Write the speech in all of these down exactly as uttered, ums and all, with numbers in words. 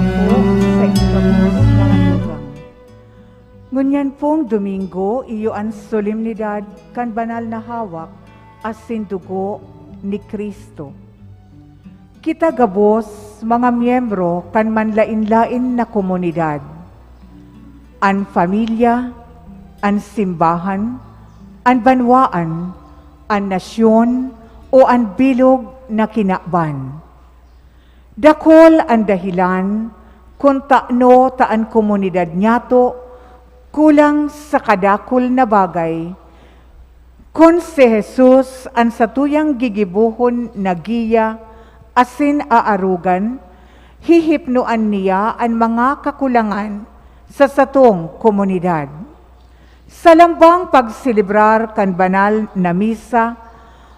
po sa inyo gabos, mga tugang. Ngunyan pong Domingo, iyo an solemnidad kan banal na hawak asin dugo ni Cristo. Kita gabos, mga miyembro kan manlaen-laen na komunidad, an pamilya, an simbahan, an banwaan, an nasyon, o an bilog na kinaban. Dakul an dahelan kun tano ta an komunidad nyato kulang sa kadakul na bagay. Kun si Jesus an satuyang gigibohon na giya asin aarogan, hihipnoan niya an mga kakulangan sa satong komunidad. Sa lambang pagselebrar kan banal na misa,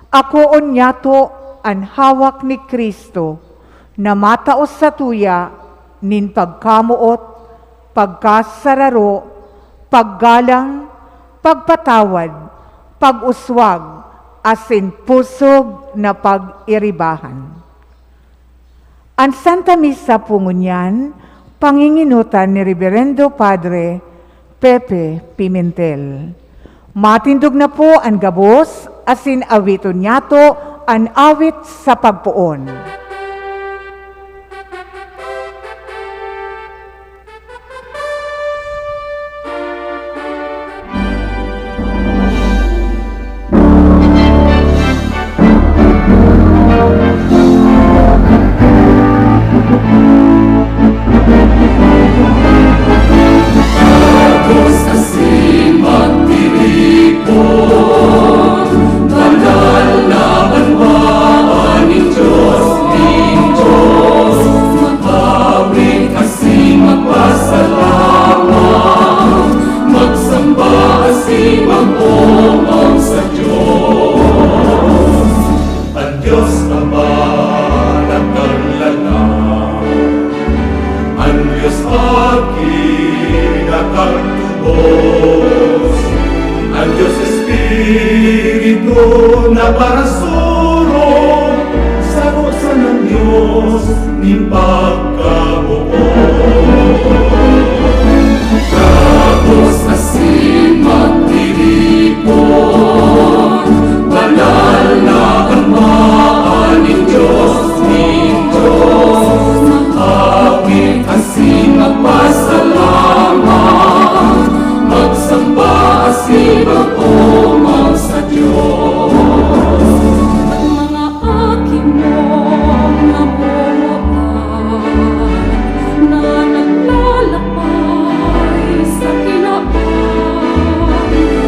akoon nyato an hawak ni Cristo na matao satuya nin pagkamoot, pagkasararo, paggalang, pagpatawad, pag-uswag, asin pusog na pag-iribahan. An Santa Misa po ngunyan, pangingenotan ni Reberendo Padre Pepe Pimentel. Matindog na po an gabos, asin awiton nyato an awit sa pagpoon. Magsamba asin mag-omawon sa Dios. An Dios Ama na kan lalang, an Dios Aki na kan tubos, an Dios Espiritu na parasurog, saro sanang Dios nin pagkaboot. Gabos asin magtiripon, banal na Ama nin Dios, nin Dios, mag-awit asin magpasalamat, magsamba asin mag-omaw sa Dios. Mga aki mong namumuhay na naglalakbay sa kinaban.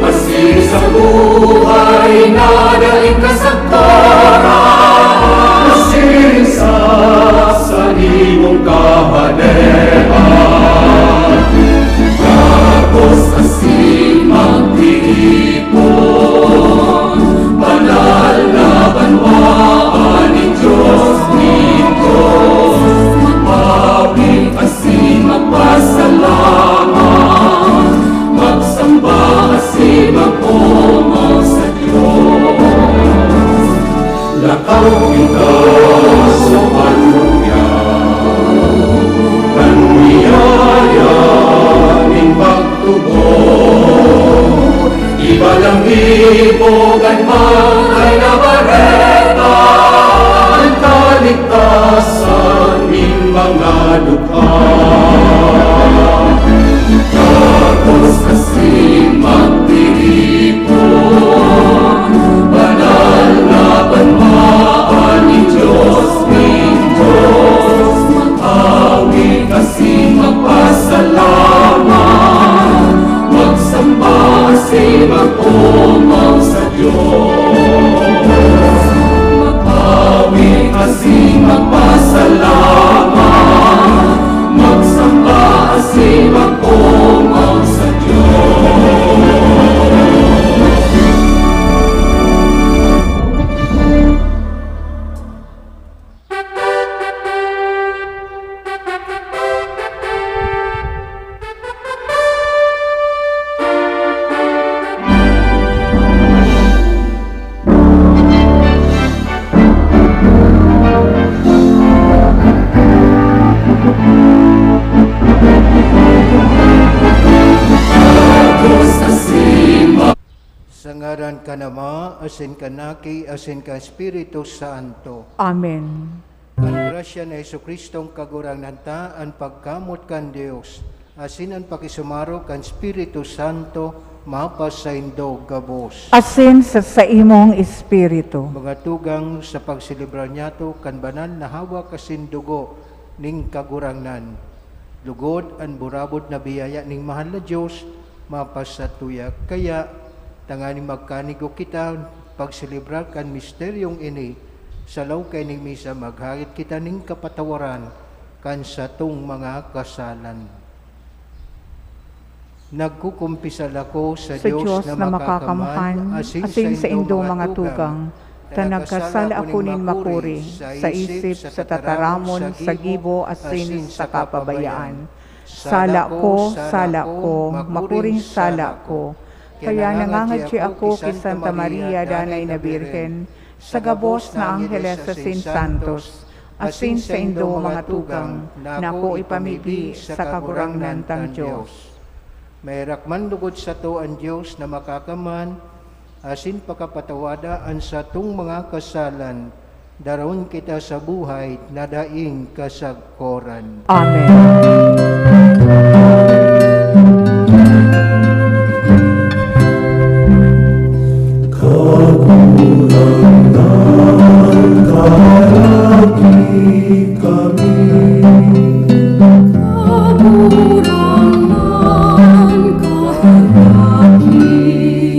Asin sa buhay na daing kasagkaran, asin sa, sa imong kahadean. Gabos asin magtiripon, banal na banwaan nin Dios, nin Dios, mag-awit asin magpasalamat, magsamba asin mag-omaw sa Dios. Lakaw kita sa panuya, kan biyaya nin pagtubod. Ibalangibo kan Maray na Bareta, an kaligtasan nin mga dukha. Gabos asin magtiripon, banal na banwaan nin Dios, nin Dios, mag-awit asin magpasalamat, magsamba asin mag-omaw sa Dios. Mag-awit asin magpasalamat, magsamba asin mag-omaw sa Dios. Ngaran kan Ama, asin kan Aki, asin kan Espiritu Santo. Amen. An grasya ni Jesu-Cristong Kagurangnan ta, an pagkamoot kan Dios, asin an pakisumaro kan Espiritu Santo, mapasaindo gabos. Asin sa saimong espiritu. Mga tugang, sa pagselebrar niyato kan banal na hawak asin dugo ning Kagurangnan, lugod an burabod na biyaya ning mahal na Dios mapasatuya. Kaya, tanganing magkanigo kita pagselebrar kan misteryong ini, sa laog kaining misa, maghagit kita nin kapatawaran kan satong mga kasalan. Nagkukumpisal ako sa Sa Dios Dios na na makakamhan, makakamhan, asin asin sa saindo saindo mga mga tugang, tugang, ta ta nagkasala nagkasala ako ako nin nin makuri, makuri, sa sa isip, isip, sa sa tataramon, tataramon, sa sa gibo, gibo, asin asin sa sa kapabayaan. kapabayaan. Sala ko, sala ko, makuring sala ko. Kaya nangangadya ako ki Santa Maria, Danay na Birhen, sa gabos na angheles asin santos, asin saindo mga tugang, na ako ipamibi sa Kagurangnan tang Dios. Maherak man lugod sato an Dios na makakamhan, asin pakapatawada an satong mga kasalan, daron kita sa buhay na daing kasagkoran. Amen. Kagurangnan, kaharaki kami. Kagurangnan, kaharaki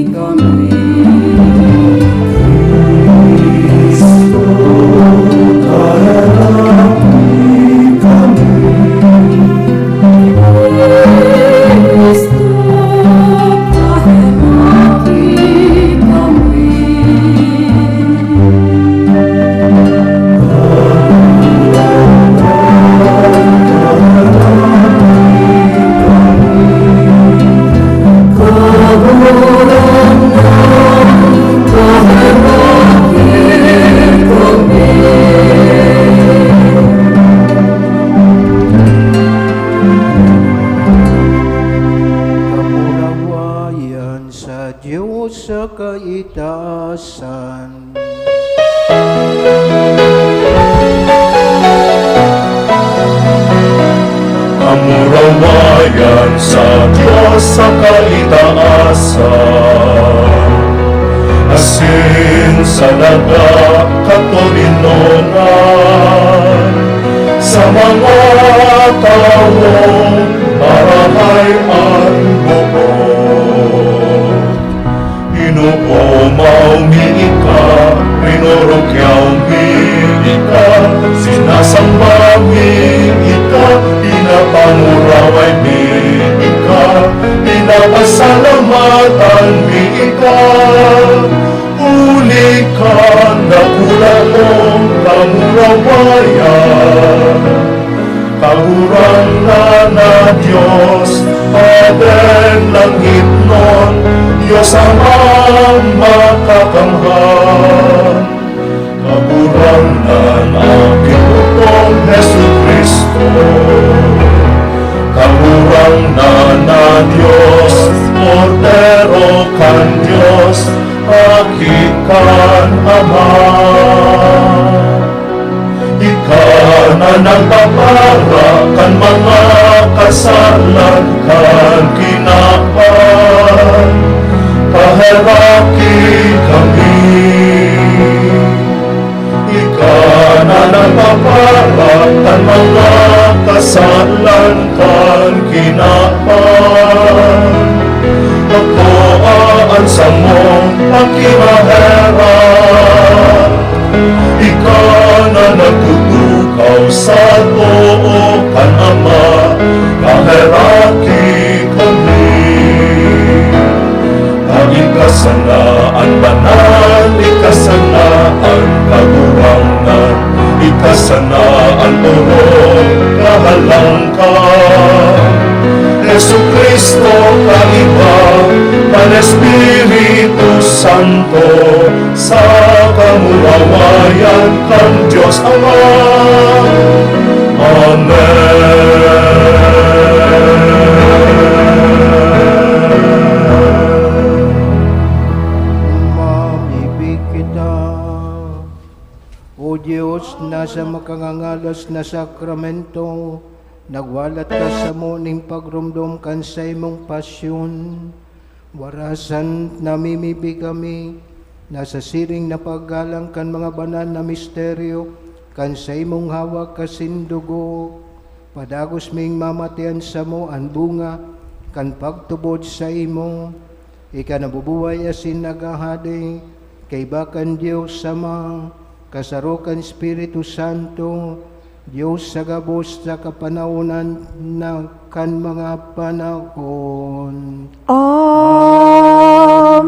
kami. Cristo, kaharaki kami. Cristo, kaharaki kami. Kamurawayan sa Dios sa kaitaasan. Kamurawayan sa Dios sa kaitaasan, asin sa daga katoninongan, sa mga tawong marahay an boot. Inokomaw mi ika, rinorokyaw mi ika, sinasamba mi ika, pinapanguraway mi ika, pinapasalamatan mi ika, huli kan dakula mong kamurawayan. Kagurangnan na Dios, Padeng langitnon, Dios Amang makakamhan. Kagurangnan, Aki mo tong Jesu-Cristo. Kagurangnan na Dios, Kordero kan Dios, Aki kan Ama. Ika na nagpapara kan mga kasalan kan kinaban, paheraki kami. Ika na nagpapara kan mga kasalan kan kinaban, akoa an samong pakimaherak. Ika na nagtutukaw sa too kan Ama, paheraki kami. Ika sana an banal, ika sana an kagurangnan, ika sana an orog na halangkaw. Jesu-Cristo, kaiba kan Espiritu Santo, sa kamurawayan kan Dios Ama. Amen. kangangalas na sakramento, nagwalat ka samo ning pagromdom kan saimong pasyon. Warasan namimibi kami na sa siring na paggalang kan mga banal na misteryo kan saimong hawak asin dugo, padagos ming mamatian samo an bunga kan pagtubod saimo. Ika nabubuhay asin naghahade, kaiba kan Dios Ama, kasaro kan Espiritu Santo, Dios sa gabos sa kapanahonan na kan mga panahon.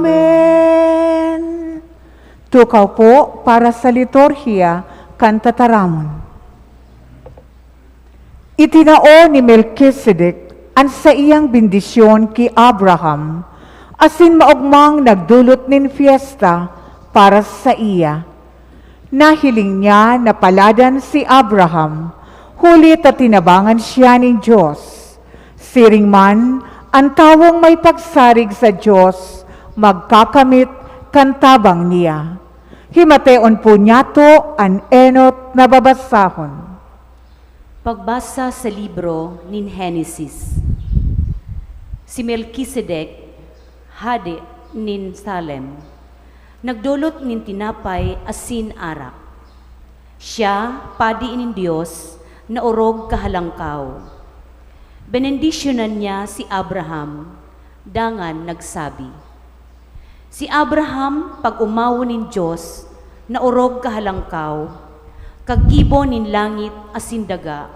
Amen. Tukaw po para sa liturhiya kan tataramon. Itinao ni Melkisedek an saiyang bendisyon ki Abraham, asin maogmang nagdolot nin fiesta para saiya. Nahiling niya na paladan si Abraham, huli ta tinabangan siya nin Dios. Siring man, an tawong may pagsarig sa Dios magkakamit kan tabang niya. Himateon po niyato an enot na babasahon. Pagbasa sa libro nin Henesis. Si Melkisedek, hade nin Salem, nagdolot nin tinapay asin arak. Siya, padi nin Dios na orog kahalangkaw. Benendisyonan niya si Abraham, dangan nagsabi, "Si Abraham, pag-omawon nin Dios na orog kahalangkaw, kagibo nin langit asin daga.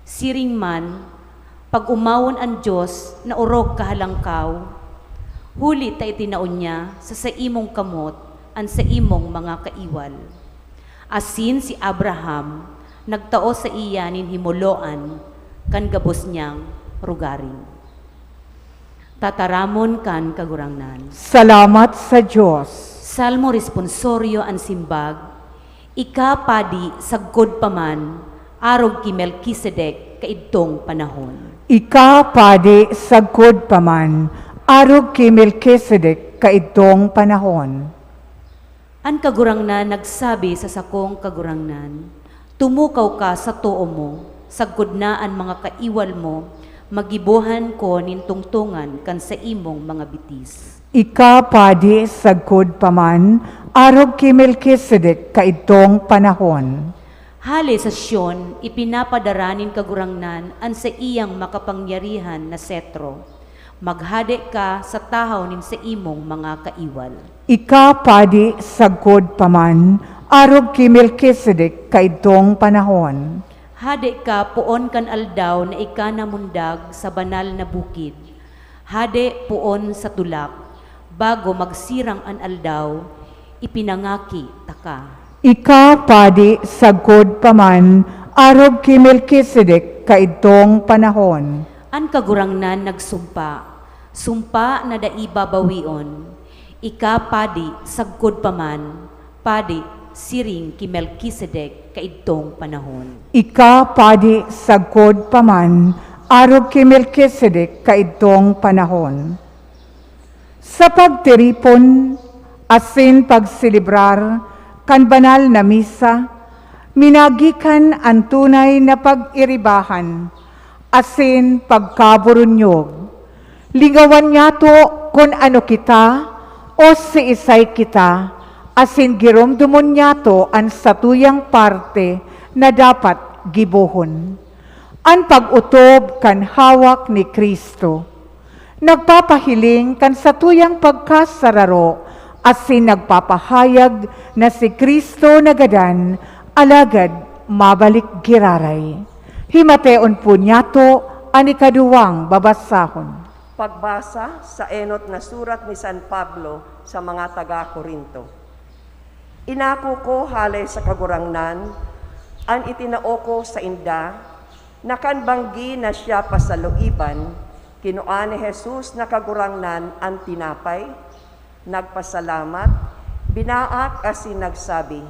Siring man, pag-omawon an Dios na orog kahalangkaw, huli ta itinao niya sa saimong kamot an saimong mga kaiwal." Asin si Abraham nagtao saiya nin himoloan kan gabos niyang rogaring. Tataramon kan Kagurangnan. Salamat sa Dios. Salmo Responsorio an simbag, "Ika, Padi, sagkod pa man, arog ki Melkisedek kaidtong panahon." Ika, Padi, sagkod pa man, arog ki Melkisedek kaidtong panahon. An Kagurangnan nagsabi sa sakong kagurangnan, "Tumukaw ka sa too mo, sagkod na an mga kaiwal mo, magibohan ko nin tungtongan kan saimong mga bitis." Ika, Padi, sagkod pa man, arog ki Melkisedek kaidtong panahon. Hale sa Sion, ipinapadara nin Kagurangnan an saiyang makapangyarihan na setro. Maghade ka sa tahaw nin saimong mga kaiwal. Ika, Padi, sagkod pa man, arog ki Melkisedek kaidtong panahon. Hade ka poon kan aldaw na ika namundag sa banal na bukid. Hade poon sa tulak, bago magsirang an aldaw, ipinangaki taka. Ika, Padi, sagkod pa man, arog ki Melkisedek kaidtong panahon. An Kagurangnan nagsumpa, sumpa na dai babawion. Ika, Padi, sagkod pa man, Padi siring ki Melkisedek kaidtong panahon. Ika, Padi, sagkod pa man, arog ki Melkisedek kaidtong panahon. Sa pagtiripon asin pagselebrar kan banal na misa, minagikan an tunay na pag-iribahan asin pagkaburunyog. Lingawan niyato kun ano kita o siisay kita, asin giromdomon niyato an satuyang parte na dapat gibohon. An pag-otob kan hawak ni Cristo. Nagpapahiling kan satuyang pagkasararo asin nagpapahayag na si Cristo nagadan, alagad mabalik giraray. Himateon po niyato an ikaduwang babasahon. Pagbasa sa enot na surat ni San Pablo sa mga taga Corinto. Inako ko hale sa Kagurangnan an itinao ko sainda, na kan banggi na siya pasaluiban, kinua ni Jesus na Kagurangnan an tinapay, nagpasalamat, binaak asin nagsabi,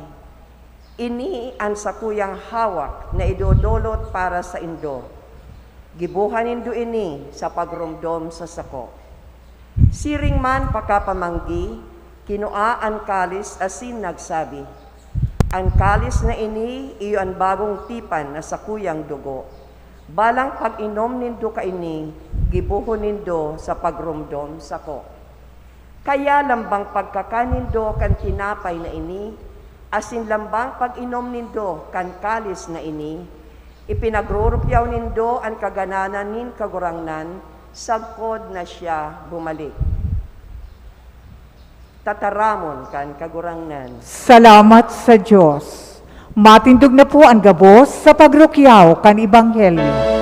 "Ini an sakuyang hawak na idodolot para saindo. Giboha nindo ini sa pagromdom sa sako." Siring man pakapamanggi, kinua an kalis asin nagsabi, An kalis na ini iyo an bagong tipan na sakuyang dugo. Balang pag-inom nindo kaini, gibohon nindo sa pagromdom sako. Kaya lambang pagkakan nindo kan tinapay na ini, asin lambang pag-inom nindo kan kalis na ini, ipinagrurupyaw nindo an kagadanan nin Kagurangnan sagkod na siya bumalik. Tataramon kan Kagurangnan. Salamat sa Dios. Matindog na po an gabos sa pagrukyaw kan Ebanghelyo.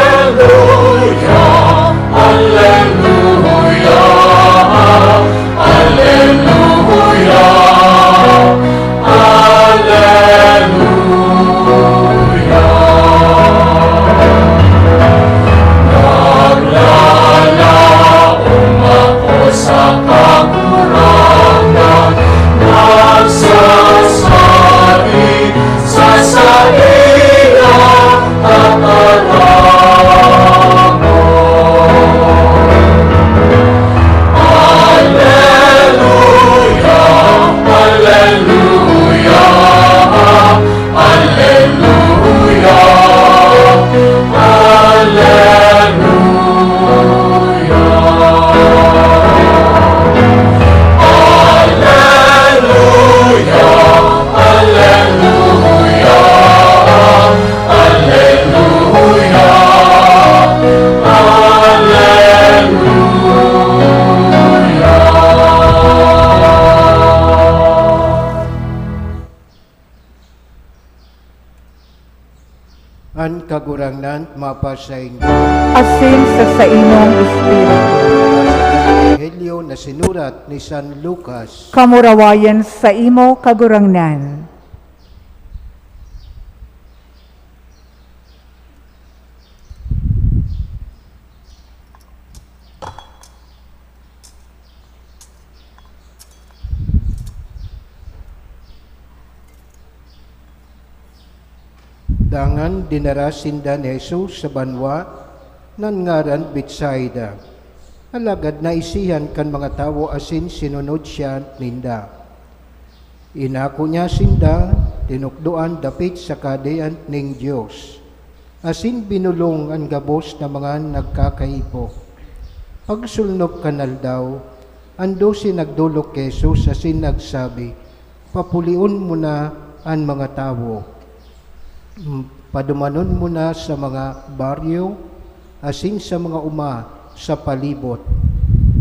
Aleluya, aleluya, aleluya, aleluya. Naglalaom ako sa Kagurangnan, nagsasabi sa saiyang tataramon. Aleluya, aleluya, aleluya, aleluya. Aleluya, aleluya, aleluya, aleluya. An Kagurangnan mapasaindo. Asin sa saimong espiritu. Ebanghelyo na sinurat ni San Lucas. Kamurawayan saimo, Kagurangnan. Dangan dinara sinda ni Jesus sa banwa na ngaran Betsaida. Alagad naisihan kan mga tawo asin sinunod siya ninda. Inako niya sinda, tinukdoan dapit sa Kahadean nin Dios, asin binolong an gabos na mga nagkakaipo. Pagsulnop kan aldaw, an dose nagdolok ki Jesus asin nagsabi, "Papulion mo na an mga tawo. Padumanon mo na sa mga baryo asin sa mga oma sa palibot.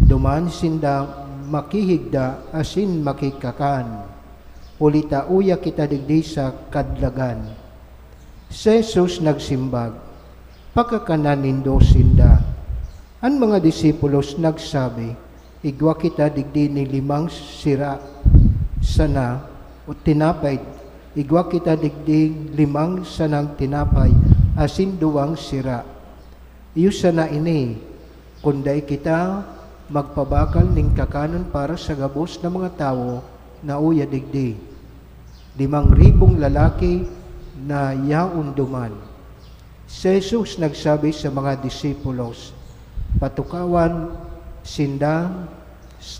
Duman sinda makihigda asin makikakan. Huli ta uya kita digdi sa kadlagan." Si Jesus nagsimbag, "Pakakanan nindo sinda." An mga disipulos nagsabi, "Igwa kita digdi nin limang sira sana o tinapay, igwa kita digdi limang sanang tinapay asin duwang sira. Iyo sana ini, kun dai kita magpabakal nin kakanon para sa gabos na mga tawo na uya digdi." Limang ribong lalaki na yaon duman. Si Jesus nagsabi sa mga disipulos, "Patukawan sinda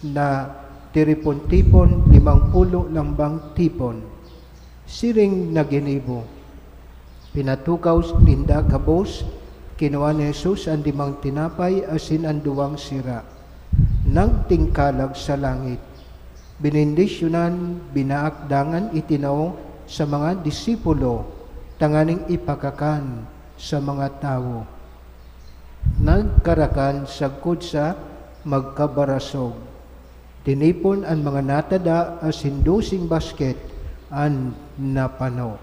na tiripon-tipon limang pulo lambang tipon." Siring na ginibo. Pinatukaw ninda gabos, kinua ni Jesus an limang tinapay asin an duwang sira. Nagtingkalag sa langit. Benendisyonan, binaak dangan itinao sa mga disipulo tanganing ipakakan sa mga tawo. Nagkarakan sagkod sa magkabarasog. Tinipon an mga natada asin doseng basket an napano.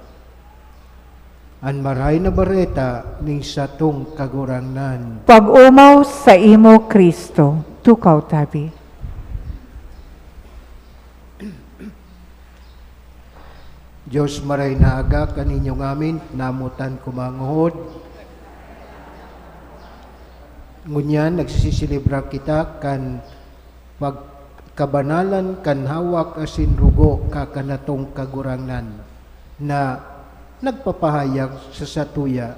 An Marahay na Bareta nin satong Kagurangnan. Pag-omaw saimo, Cristo. Tukaw tabi. Dios, maray na aga kan inyo ngamin, namotan ko manguhod. Ngunyan, nagsiselebra kita kan pagkabanalan kan hawak asin rugo kakan natong Kagurangnan, na nagpapahayag sa satuya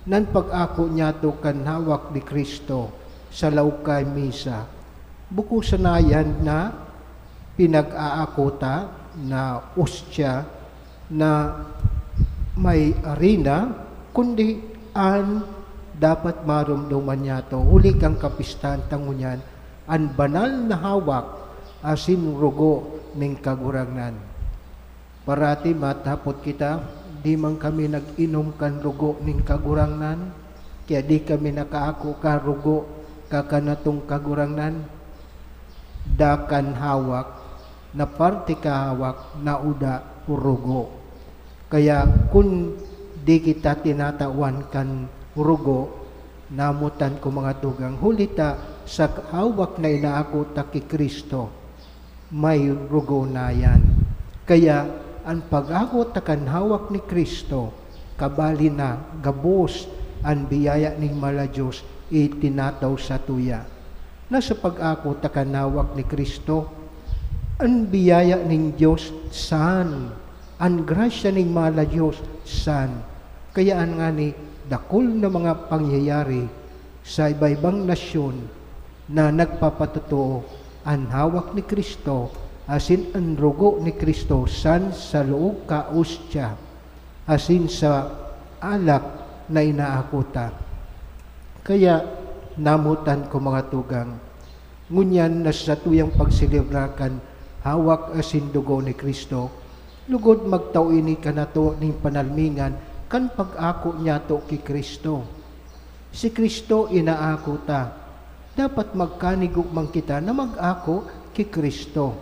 nan pag-ako niyato kan hawak ni Cristo sa laog kan misa. Bako sana iyan na pinag-aako ta na ostya na may arina, kundi an dapat maromdoman niyato, huli kan kapistahan ta ngunyan, an banal na hawak asin rugo nin Kagurangnan. Parati matahapot kita, "Di man kami nag-inom kan rugo nin Kagurangnan, kaya di kami nakaako kan rugo kan kanatong Kagurangnan." Daa kan hawak na parte kan hawak na uda o rugo. Kaya kun di kita tinatawan kan rugo, namotan ko, mga tugang, huli ta sa hawak na inaako ta ki Cristo, may rugo na yan. Kaya an pag-ako ta kan hawak ni Cristo, kabali na gabos an biyaya nin mahal na Dios itinataw satuya. Nasa pag-ako ta kan hawak ni Cristo, an biyaya nin Dios san, an grasya nin mahal na Dios san. Kaya an ngani, dakul na mga pangyayari sa iba-ibang nasyon na nagpapatotoo an hawak ni Cristo asin an rugo ni Cristo san sa laog kan ostya asin sa alak na inaako ta. Kaya, namotan ko, mga tugang, ngunyan na sa satuyang pagselebrar kan hawak asin dugo ni Cristo, lugod magtao ini kanato nin panalmingan kan pag-ako niyato ki Cristo. Si Cristo inaako ta. Dapat magkanigo man kita na mag-ako ki Cristo.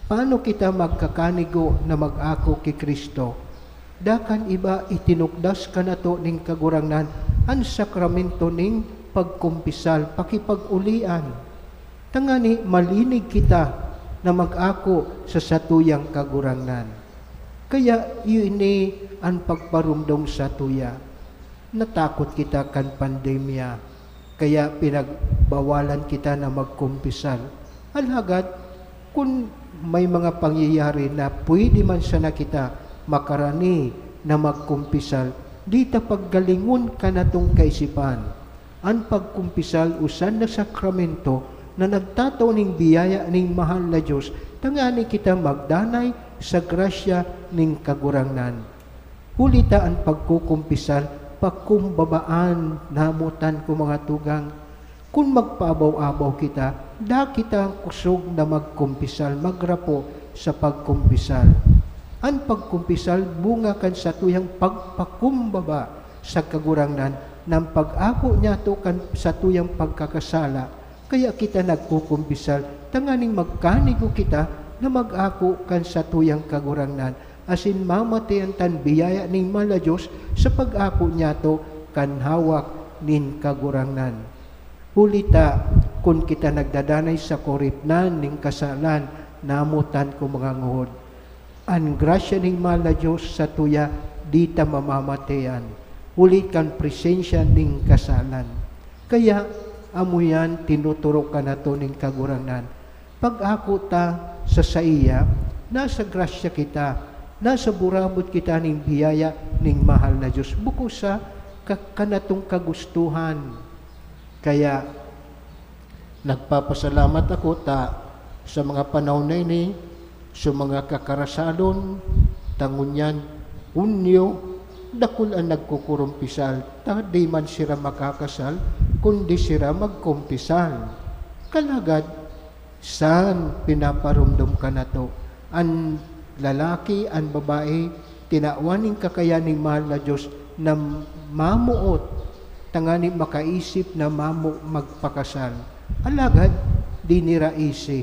Paano kita magkakanigo na mag-ako ki Cristo? Daa kan iba itinukdas kanato nin Kagurangnan an sakramento nin pagkumpisal, pakipag-olian, tangani malinig kita na mag-ako sa satuyang Kagurangnan. Kaya iyo ini an pagparomdom satuya. Natakot kita kan pandemya, kaya pinagbawalan kita na magkumpisal. Alagad, kun may mga pangyayari na pwede man sana kita makarani na magkumpisal, di ta paggalingon kanatong kaisipan. An pagkumpisal usan na sakramento na nagtatao nin biyaya nin mahal na Dios, tanganing kita magdanay sa grasya nin Kagurangnan. Huli ta an pagkukumpisal, pakumbabaan, namotan ko, mga tugang. Kun magpaabaw-abaw kita, daa kita kosog na magkumpisal, magrapo sa pagkumpisal. An pagkumpisal, bunga kan satuyang pagpakumbaba sa Kagurangnan, na an pag-ako niyato kan satuyang pagkakasala, kaya kita nagkukumpisal, tanganing magkanigo kita na mag-ako kan satuyang Kagurangnan, asin mamatian tan biyaya nin mahal na Dios sa pag-ako niyato kan hawak nin Kagurangnan. Huli ta, kun kita nagdadanay sa kuripnan nin kasalan, namotan ko, mga nguhod, an grasya nin mahal na Dios satuya di ta mamamatian, huli kan presensya nin kasalan. Kaya, amo yan tinuturok kanato nin Kagurangnan. Pag-ako ta sa saiya, nasa grasya kita, nasa burabod kita nin biyaya nin mahal na Dios, bako sa ka-, kanatong kagustuhan. Kaya, nagpapasalamat ako ta sa mga panahon na ini, sa mga kakarasalon, ta ngunyan, Hunyo, dakul an nagkukurumpisal, ta di man sira makakasal, kundi sira magkumpisal. Kalagad, san pinaparomdom kanato, an lalaki, an babae, tinawan nin kakayan nin mahal na Dios na mamoot, tangani makaisip na mamo-, magpakasal. Alagad, di nira isi.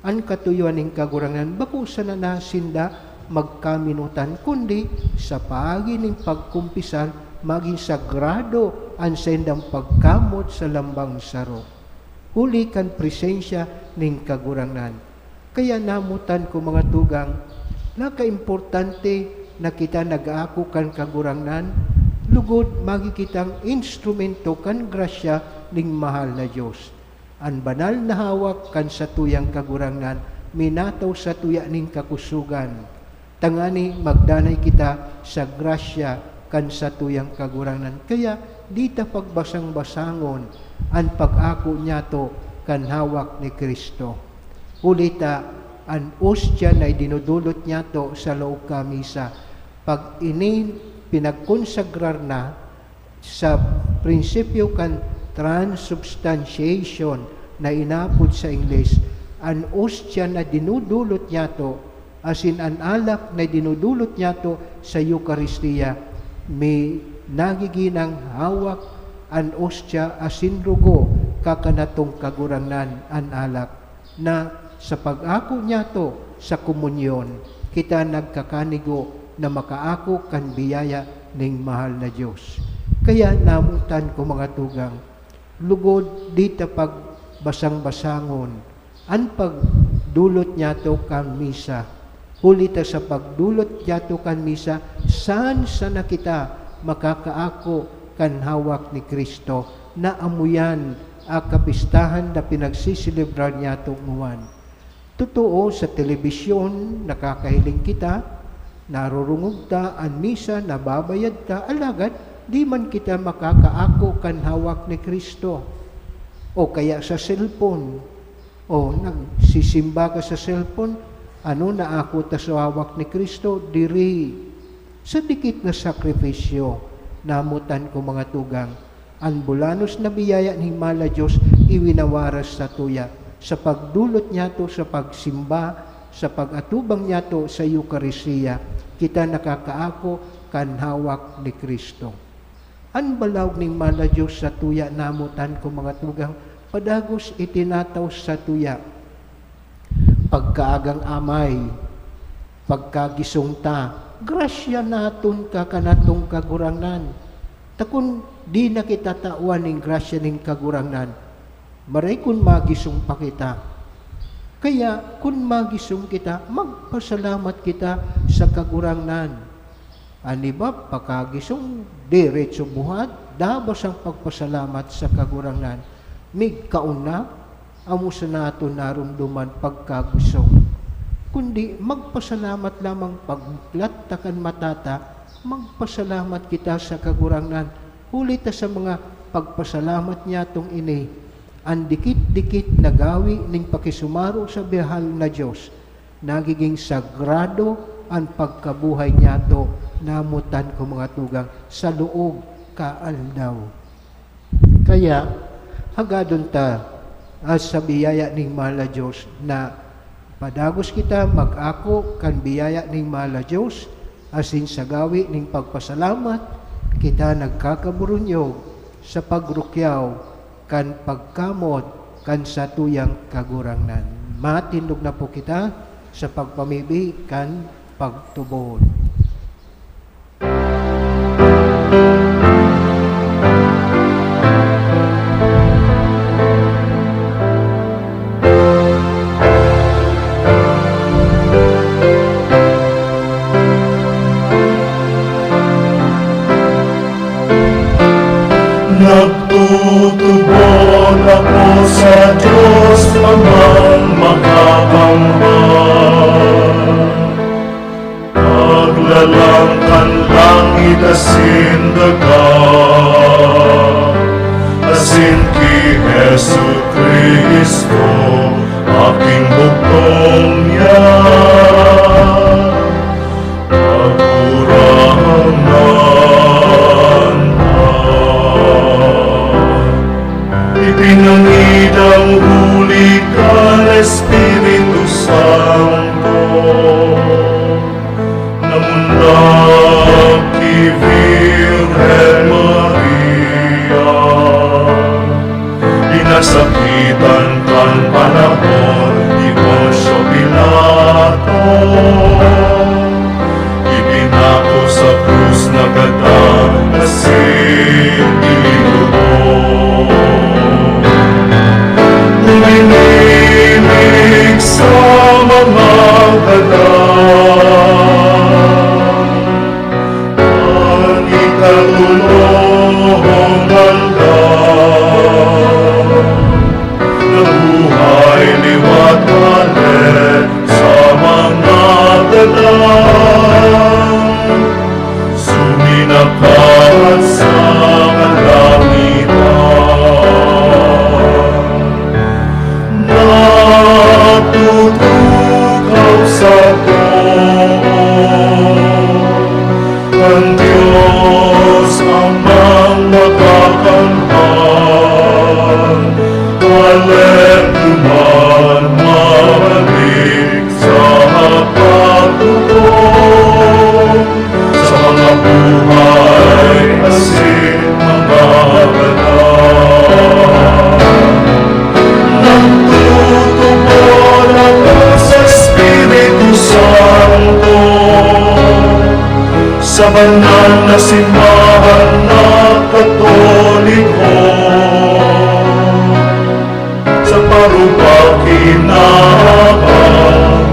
An katuyoan nin Kagurangnan, bako sana na sinda magkaminotan, kundi sa paagi nin pagkumpisal, magin sagrado an saindang pagkamot sa lambang saro, huli kan presensya nin Kagurangnan. Kaya namotan ko, mga tugang, nakaimportante na kita nag-aako kan Kagurangnan, lugod magi kitang instrumento kan grasya nin mahal na Dios. An banal na hawak kan satuyang Kagurangnan minataw satuya nin kakusogan, tangani magdanay kita sa grasya kan satuyang Kagurangnan. Kaya di ta pagbasang-basangon an pag-ako niyato kan hawak ni Cristo. Huli ta, an ostia na idinudulot niyato sa laog kan misa, pag ini pinagkonsagrar na sa prinsipyo kan transubstantiation na inapod sa Ingles, an ostia na dinudulot niyato asin an alak na dinudulot niyato sa Eukaristia, mi-, nagiginang hawak an ostia asin rugo kakan natong Kagurangnan an alak, na sa pag-ako niyato sa komunyon, kita nagkakanigo na makaako kan biyaya ning mahal na Dios. Kaya namotan ko, mga tugang, lugod di ta pagbasang-basangon an pagdulot niyato kan misa. Huli ta sa pagdulot niyato kan misa, saan sana kita makakaako kan hawak ni Cristo, na amo yan a kapistahan na pinagseselebrar niyato ngawan? Totoo, sa telebisyon nakakahiling kita, narorungog ta an misa, nababayad ta, alagad di man kita makakaako kan hawak ni Cristo. O kaya sa cellphone, o nagsisimba ka sa cellphone, ano, naako ta sa hawak ni Cristo? Diri. Sa dikit na sakripisyo, namotan ko, mga tugang, an bulanos na biyaya nin mahal na Dios iwinawaras satuya. Sa pagdulot niyato, sa pagsimba, sa pag-atubang niyato sa Eukaristia, kita nakakaako kan hawak ni Cristo. An balaog nin mahal na Dios satuya, namotan ko, mga tugang, padagos itinataw satuya. Pagkaagang amay, pagkagisong ta, grasya naton kakan natong Kagurangnan. Ta kun di na kita tawan nin grasya nin Kagurangnan, maray kun magisong pa kita. Kaya, kun magisong kita, magpasalamat kita sa Kagurangnan. An iba, pakagisong, diretso buhat, dabas an pagpasalamat sa Kagurangnan. Migkaon na, amo sana aton naromdoman pagkagisong. Kundi magpasalamat lamang, pagmuklat ta kan mata ta, magpasalamat kita sa Kagurangnan. Huli ta sa mga pagpasalamat niyatong ini, an dikit-dikit na gawi nin pakisumaro sa mahal na Dios, nagiging sagrado an pagkabuhay niyato, namotan ko, mga tugang, sa laog kan aldaw. Kaya, hagadon ta, ah, sa biyaya nin mahal na Dios, na padagos kita mag-ako kan biyaya nin mahal na Dios, asin sa gawi nin pagpasalamat, kita nagkakaburunyog sa pagrukyaw kan pagkamot kan satuyang Kagurangnan. Matindog na po kita sa pagpamibi kan pagtubod. Nagtutubod ako sa Diyos Amang Makapangyarihan, Maglalang kan langit asin daga, asin ki Jesu-Cristo, aking bugtong niya, Kagurangnan na. Ipinangidang huli kan Espiritu Santo, namundag ki Virgen Maria, pinasakitan kan panahon ni Poncio Pilato, ipinako sa krus, nagadan asin ilinubong. Uminig sa mga gadan, an ikatolong aldaw, nabuhay liwat hale sa mga gadan. Sumina Kan sa kalangitan, natutukaw sa poon kan Dios Amang Makakanman, alenggi man mabalik sa paghukom sa mga buhay asin mga banal. Nagtutubod ako sa Espiritu Santo, sa banal na simbahan na Katoliko, sa parupaki na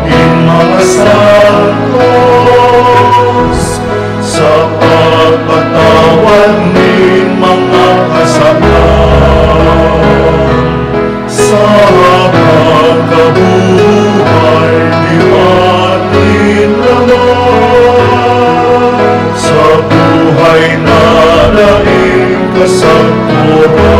nin mga santos, sa pagpatawad nin mga kasalanan, sa pagkabuhay liwat nin laman, sa buhay na daing kasagkoran.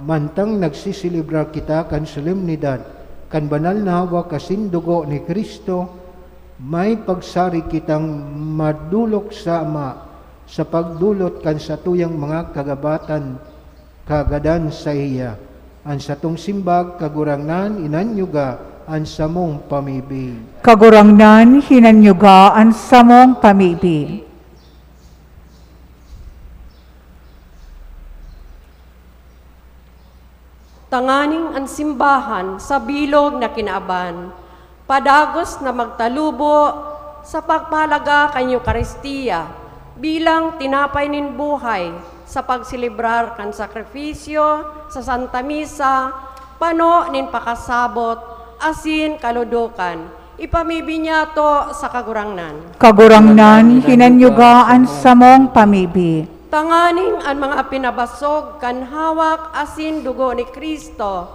Mantang nagsiselebrar kita kan solemnidad kan banal na hawak asin dugo ni Cristo, may pagsarig kitang madolok sa Ama sa pagdolot kan satuyang mga kagabatan kagadan saiya. An satong simbag, Kagurangnan, hinanyuga an samong pamibi. Kagurangnan, hinanyuga an samong pamibi. Tanganing an simbahan sa bilog na kinaban, padagos na magtalubo sa pagpahalaga kan Eukaristia bilang tinapay nin buhay, sa pagselebrar kan sakripisyo sa Santa Misa, pano nin pakasabot asin kaludokan, ipamibi niyato sa Kagurangnan. Kagurangnan, hinanyuga an samong pamibi. Tanganing an mga pinabasog kan hawak asin dugo ni Cristo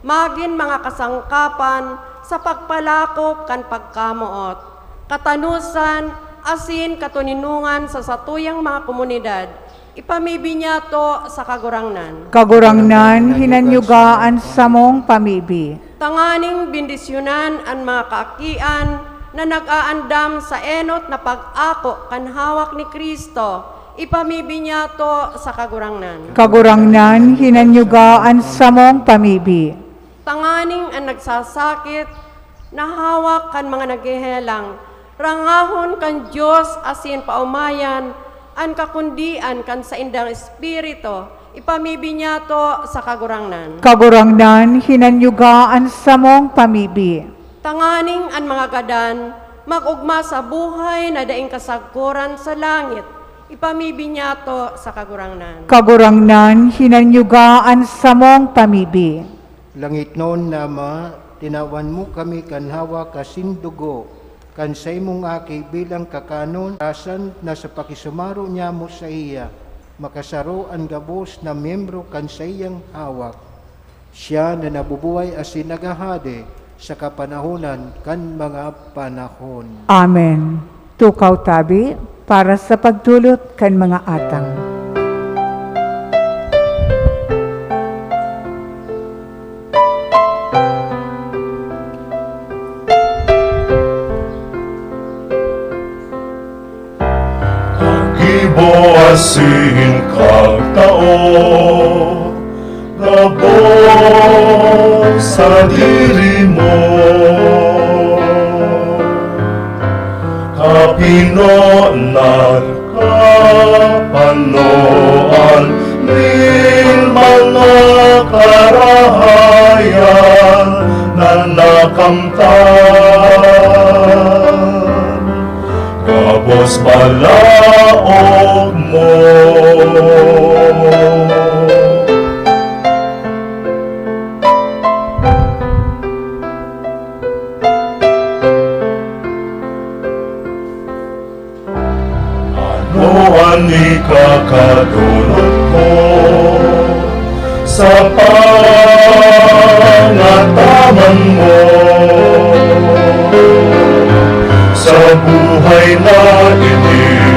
magin mga kasangkapan sa pagpalakop kan pagkamoot, katanosan, asin katoninongan sa satuyang mga komunidad, ipamibi niyato sa Kagurangnan. Kagurangnan, hinanyuga an samong pamibi. Tanganing bendisyonan an mga kaakian na nag-aandam sa enot na pag-ako kan hawak ni Cristo, ipamibi niyato sa Kagurangnan. Kagurangnan, hinanyuga an samong pamibi. Tanganing an nagsasakit na hawak kan mga naghehelang, rangahon kan Dios asin paomayan an kakundian kan saindang espiritu, ipamibi niyato sa Kagurangnan. Kagurangnan, hinanyuga an samong pamibi. Tanganing an mga gadan mag-ogma sa buhay na daing kasagkoran sa langit, ipamibi niyato sa Kagurangnan. Kagurangnan, hinanyuga an samong pamibi. Langitnon na Ama, tinawan mo kami kan hawak asin dugo kan saimong Aki bilang kakanon, rasan na sa pakisumaro niyamo saiya, makasaro an gabos na miyembro kan saiyang hawak. Siya na nabubuhay asin naghahade sa kapanahonan kan mga panahon. Amen. Tukaw tabi para sa pagdolot kan mga atang. Gibo asin kagtao, gabos sadiri mo. Kapinonan, kapanoan nin mga karahayan na nakamtan. Gabos balaog mo. Ano an Ikakadolot ko sa pangataman mo. Sa buhay na ini,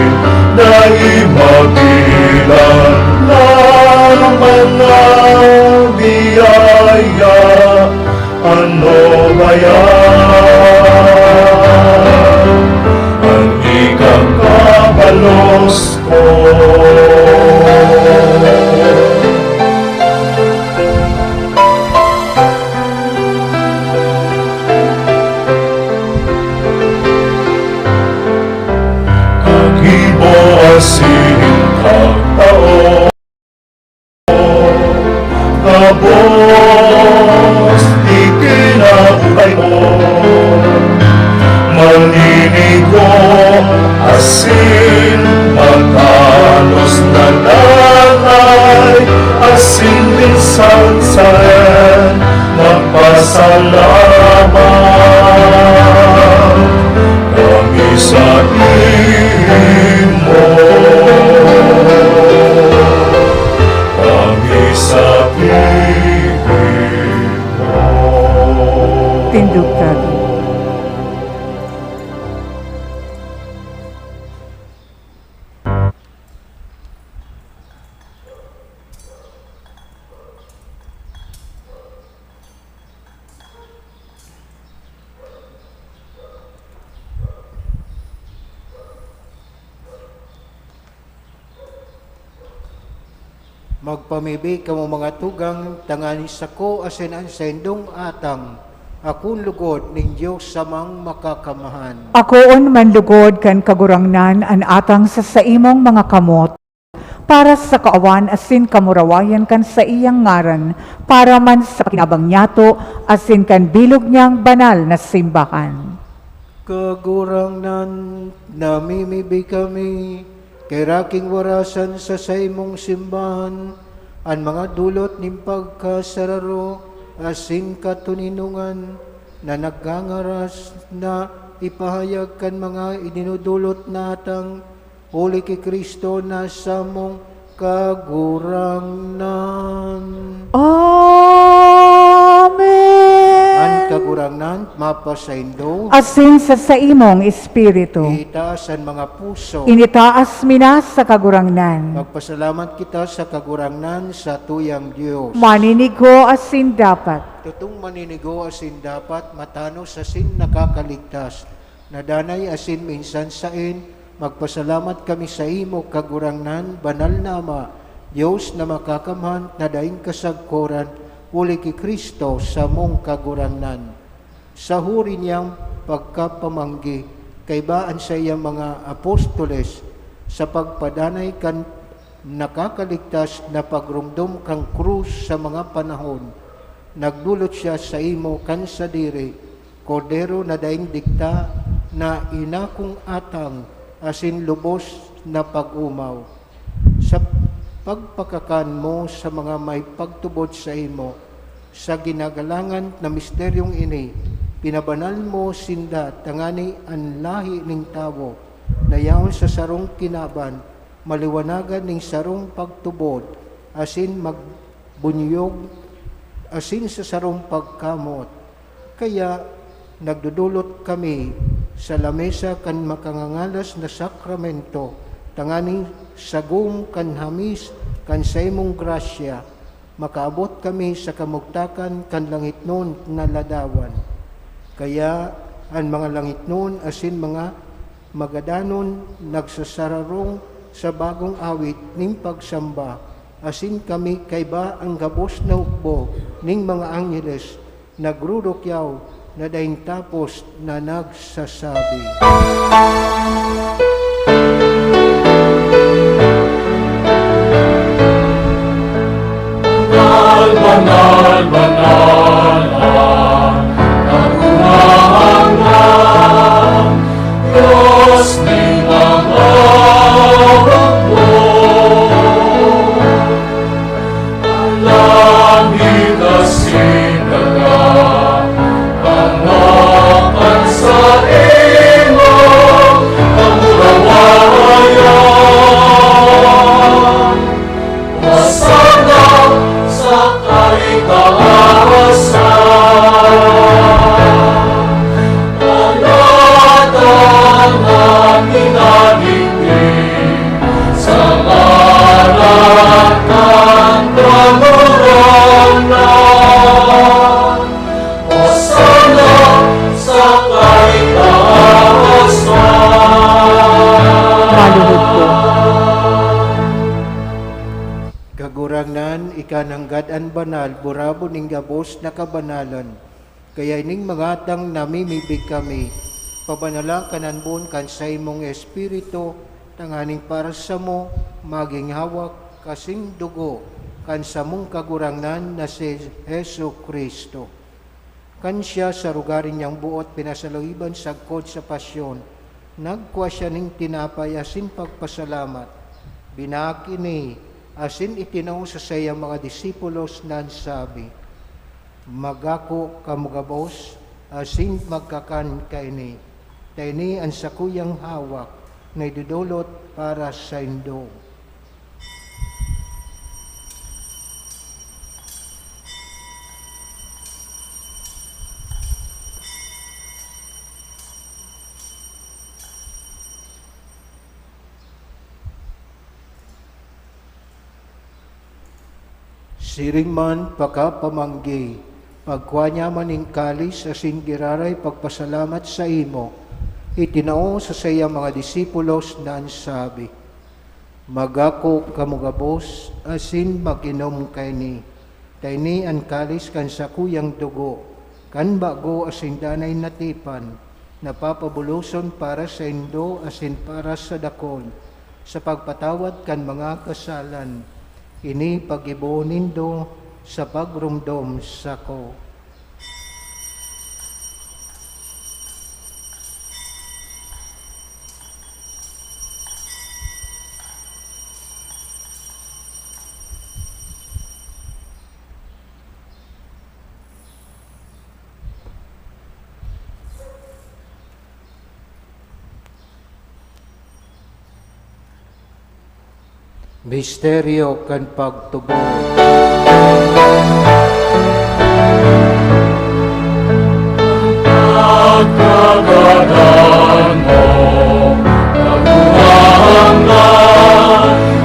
dai mabilang na mga biyaya. Ano ba yan? Ang ikakabalos ko. Kagibo asin kagtao. Gabos di kinaubay mo, maninigo asin matanos na nanay, asin minsan sa magpasalamat kami sa imo. Kami sa pihimo. Tindog tabi. Magpamibi kamo, mga tugang, tanganing sako asin an saindong atang akoon lugod nin Dios samang Makakamhan. Akoon man lugod kan Kagurangnan an atang sa saimong mga kamot, para sa kaawan asin kamurawayan kan saiyang ngaran, para man sa pakinabang niyato asin kan bilog niyang banal na simbahan. Kagurangnan, namimibi kami, kairaking warasan sa saimong simbahan, an mga dulot nin pagkasararo asin katoninongan na nagngangaras na ipahayag kan mga idinodolot na atang, huli ki Cristo na samong Kagurangnan. Amen. An Kagurangnan mapasaindo. Asin sa saimong espiritu. Itaas an mga puso. Initaas mi na sa Kagurangnan. Magpasalamat kita sa Kagurangnan, satuyang Dios. Maninigo asin dapat. Totong maninigo asin dapat, matanos asin nakakaligtas. Na danay asin minsan saen, magpasalamat kami saimo, Kagurangnan, Banal na Ama, Dios na Makakamhan, na daing kasagkoran, huli ki Cristo, samong Kagurangnan. Sa huri niyang pagkapamanggi kaiba an saiyang mga apostoles, sa pagpadanay kan nakakaligtas na pagromdom kan krus sa mga panahon, nagdolot siya saimo kan sadiri, Kordero na daing digta, na inakong atang asin lubos na pag-omaw. Sa pagpakakan mo sa mga may pagtubod saimo, sa ginagalangan na misteryong ini, pinabanal mo sinda tangani an lahi nin tawo na yaon sa sarong kinaban, maliwanagan nin sarong pagtubod, asin magbunyog asin sa sarong pagkamot. Kaya nagdodolot kami sa lamesa kan makangangalas na sakramento, tanganing sagom kan hamis kan saimong grasya, makaabot kami sa kamugtakan kan langitnon na ladawan. Kaya an mga langitnon asin mga magadanon nagsasararong sa bagong awit nin pagsamba, asin kami kaiba an gabos na hukbo nin mga angheles nagrurukyaw na daing tapos na nagsasabi, "Banal, banal, banal an Kagurangnan, Dios nin mga hukbo." An langit asin daga, pangakan saimo, kamo Siya nanggad an banal, burabod nin gabos na kabanalan. Kaya ining mga atang namimibi kami, pabanala kan anbon kan saimong Espiritu, tanganing para samo magin hawak asin dugo kan samong Kagurangnan na si Jesu-Cristo. Kan siya sa rugari niyang buot pinasaluiban sagkod sa pasyon, nagkua siya nin tinapay asin pagpasalamat, binaak ini asin itinao sa saiyang mga disipulos na an sabi, "Magako kamo gabos asin magkakan kaini, ta ini an sakuyang hawak na idodolot para saindo." Siring man pakapamanggi, pagkua niya man nin kalis asin giraray pagpasalamat saimo, itinao sa saiyang mga disipulos na an sabi, "Magako kamo gabos asin mag-inom kaini, ta ini an kalis kan sakuyang dugo kan bago asin danay na tipan, na papabuloson para saindo asin para sa dakul, sa pagpatawad kan mga kasalan. Ini paggibo nindo sa pagromdom sako." Misteryo kan pagtubod. Pagkagadan mo, kabuhangan,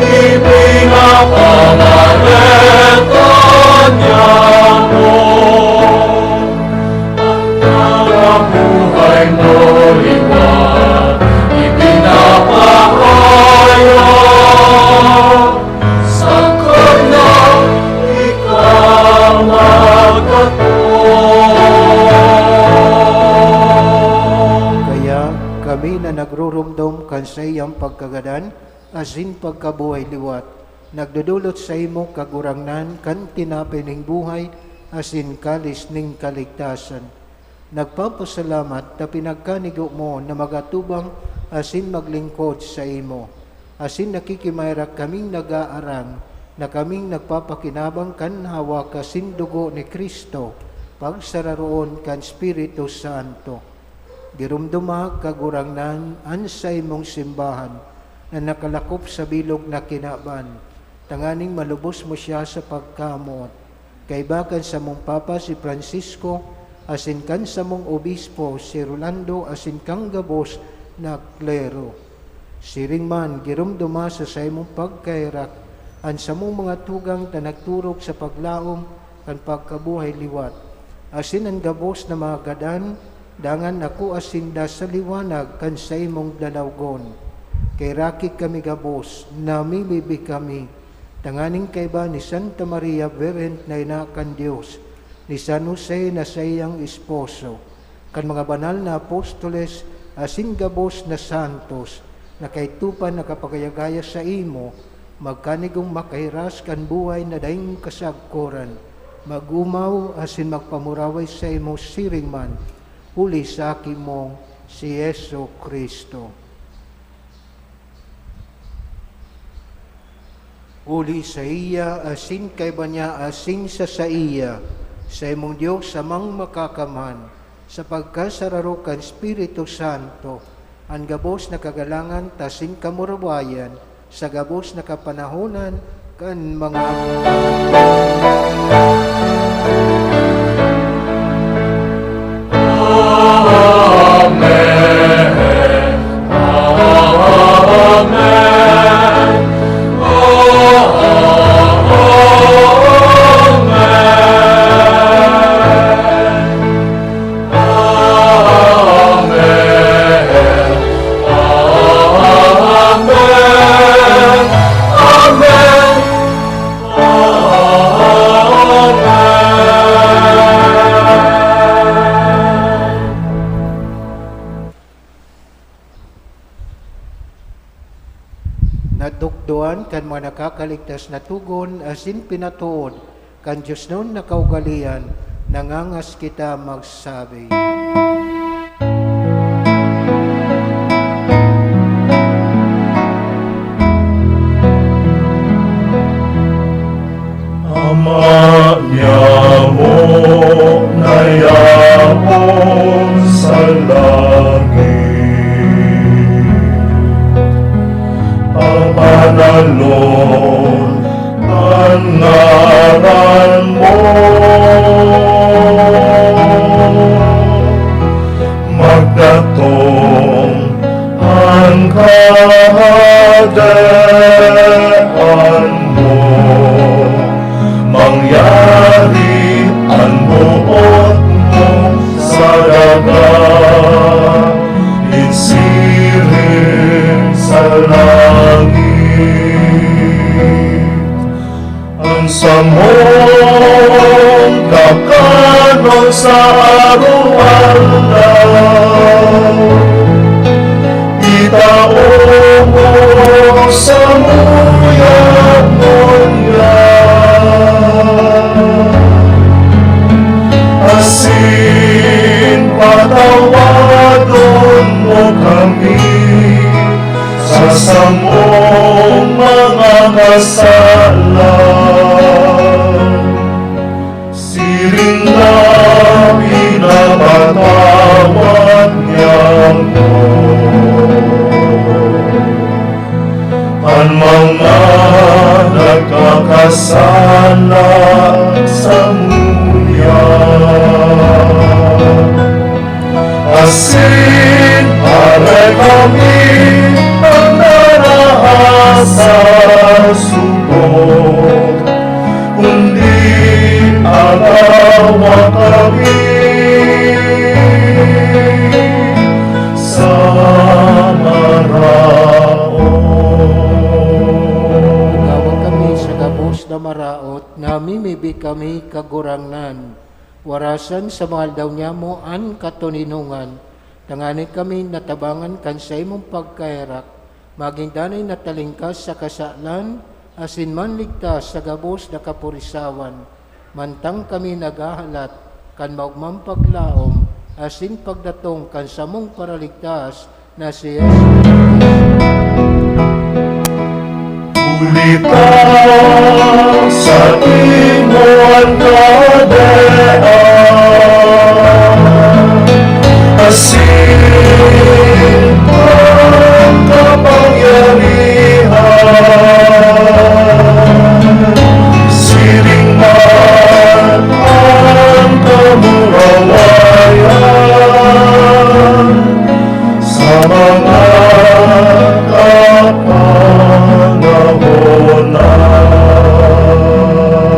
ipinapamareta niya mo. Ang nakabuhay mo liwat, ipinapahayag, sangkod na ikaw magkatong. Kaya kami na nagrurumdom kan saiyang pagkagadan asin pagkabuhay liwat, nagdodolot saimo, Kagurangnan, kan tinapay ning buhay asin kalis ning kaligtasan. Nagpapasalamat ta pinagkanigo mo na magatubang asin maglingkod saimo, asin nakikimaherak kaming nag-aarang na kaming nagpapakinabang kan hawak asin dugo ni Cristo, pagsararoon kan Espiritu Santo. Giromdoma, Kagurangnan, an saimong simbahan na nakalakop sa bilog na kinaban, tanganing malubos mo siya sa pagkamoot. Kaiba kan samong Papa si Francisco, asin kan samong Obispo si Rolando, asin kan gabos na klero. Siring man, giromdoma sa saimong pagkaherak an samong mga tugang ta nagturog sa paglaom kan pagkabuhay liwat, asin an gabos na mga gadan, dangan nakua sinda sa liwanag kan saimong dalawgon. Kaheraki kami gabos, namimibi kami, tanganing kaiba ni Santa Maria Birhen na ina kan Dios, ni San Jose na saiyang esposo, kan mga banal na apostoles asin gabos na santos na kaidto pa nakapagaya-gaya saimo, magkanigong makahiras kan buhay na daing kasagkoran, mag-omaw asin magpamuraway saimo siring man, huli sa Aki mong si Jesu-Cristo. Huli saiya, asin kaiba niya, asin sa saiya, saimong Dios, Amang Makakamhan, sa pagkasararo kan Espiritu Santo, an gabos na kagalangan ta asin kamurawayan, sa gabos na kapanahonan kan mga Amen. Amen. Amen. Amen. Amen. Amen. Natukdoan kan mga nakakaligtas na togon asin pinatood kan diosnon na kaugalean, nangangas kita magsabi. Ama niamo na yaon sa langit, pabanalon an ngaran mo. Magdatong an kahadean mo, mangyari an boot mo sa daga, nin siring sa langit. An samong kakanon sa araw-araw, itao mo samuya ngunyan. Asin patawadon mo kami sa samong mga kasalan, siring na pinapatawad niamo an mga nagkakasala samuya. Asin aray kami pagdaraha sa sugod, kundi agawa kami sa maraot. Agawa kami sa gabos na maraot, namimibi kami, Kagurangnan. Warasan sa mga aldaw niamo an katoninongan, tanganing kami natabangan kan saimong pagkaherak, magin danay na talingkas sa kasalan, asin manligtas sa gabos na kapurisawan, mantang kami naghahalat kan maogmang paglaom asin pagdatong kan samong Paraligtas, na si Jesus. Huli ta saimo an kahadean, asin an kapangyarihan, siring man an kamurawayan, sa mga kapanahonan.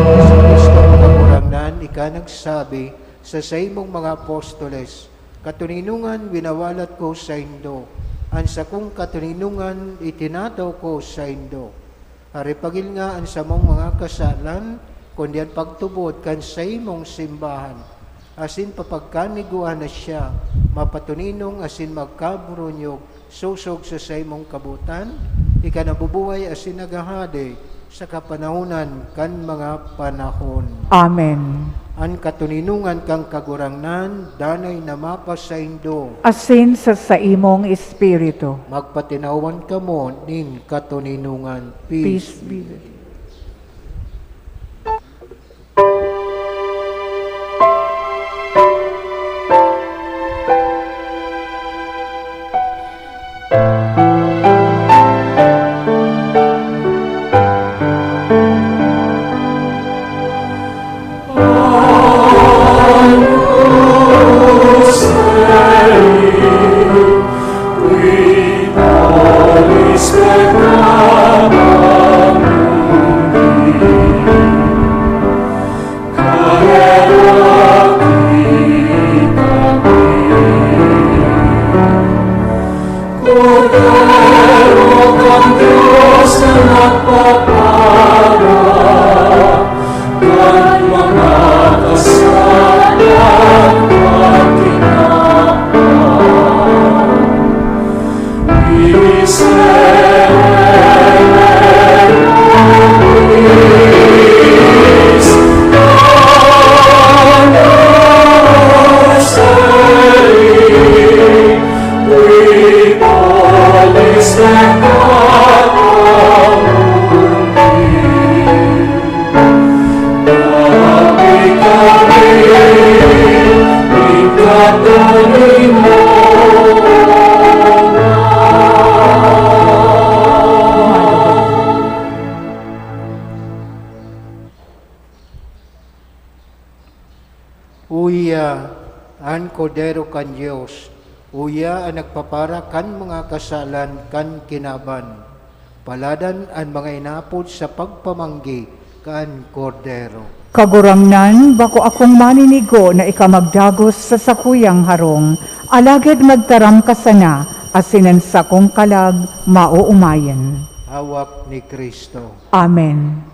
Jesu-Cristo, Kagurangnan, ika nagsabi sa saimong mga apostoles, "Katoninongan winawalat ko saindo, an sakong katoninongan itinataw ko saindo." Aripagil nga an samong mga kasalan, kundi an pagtubod kan saimong simbahan, asin papagkanigwahan na siya, mapatoninong asin magkaburunyog, sosog sa saimong kabotan, ika nabubuhay asin naghahade sa kapanahonan kan mga panahon. Amen. An katoninongan kan Kagurangnan danay na mapasaindo. Asin sa saimong espiritu. Magpatinawan kamo nin katoninongan. Peace be with you. Kordero kan Dios na nagpapara kan mga kasalan at tinapan. Miserere Uya an Kordero kan Dios, uya an nagpapara kan mga kasalan kan kinaban. Paladan an mga inapod sa pagpamanggi kan Kordero. Kagurangnan, bako akong maninigo na ika magdagos sa sakuyang harong, alagad magtaram ka sana, asin an sakong kalag maoomayan. Hawak ni Cristo. Amen.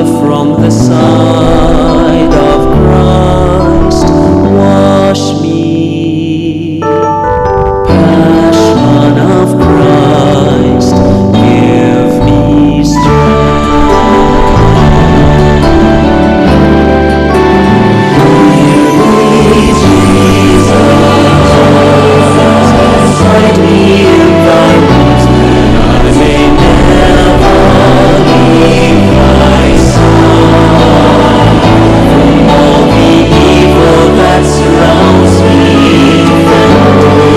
From the side of Christ, wash me. Passion of Christ, give me strength. Hide me in thy wings, that I may never leave thy side. From all the evil that surrounds me, defend me.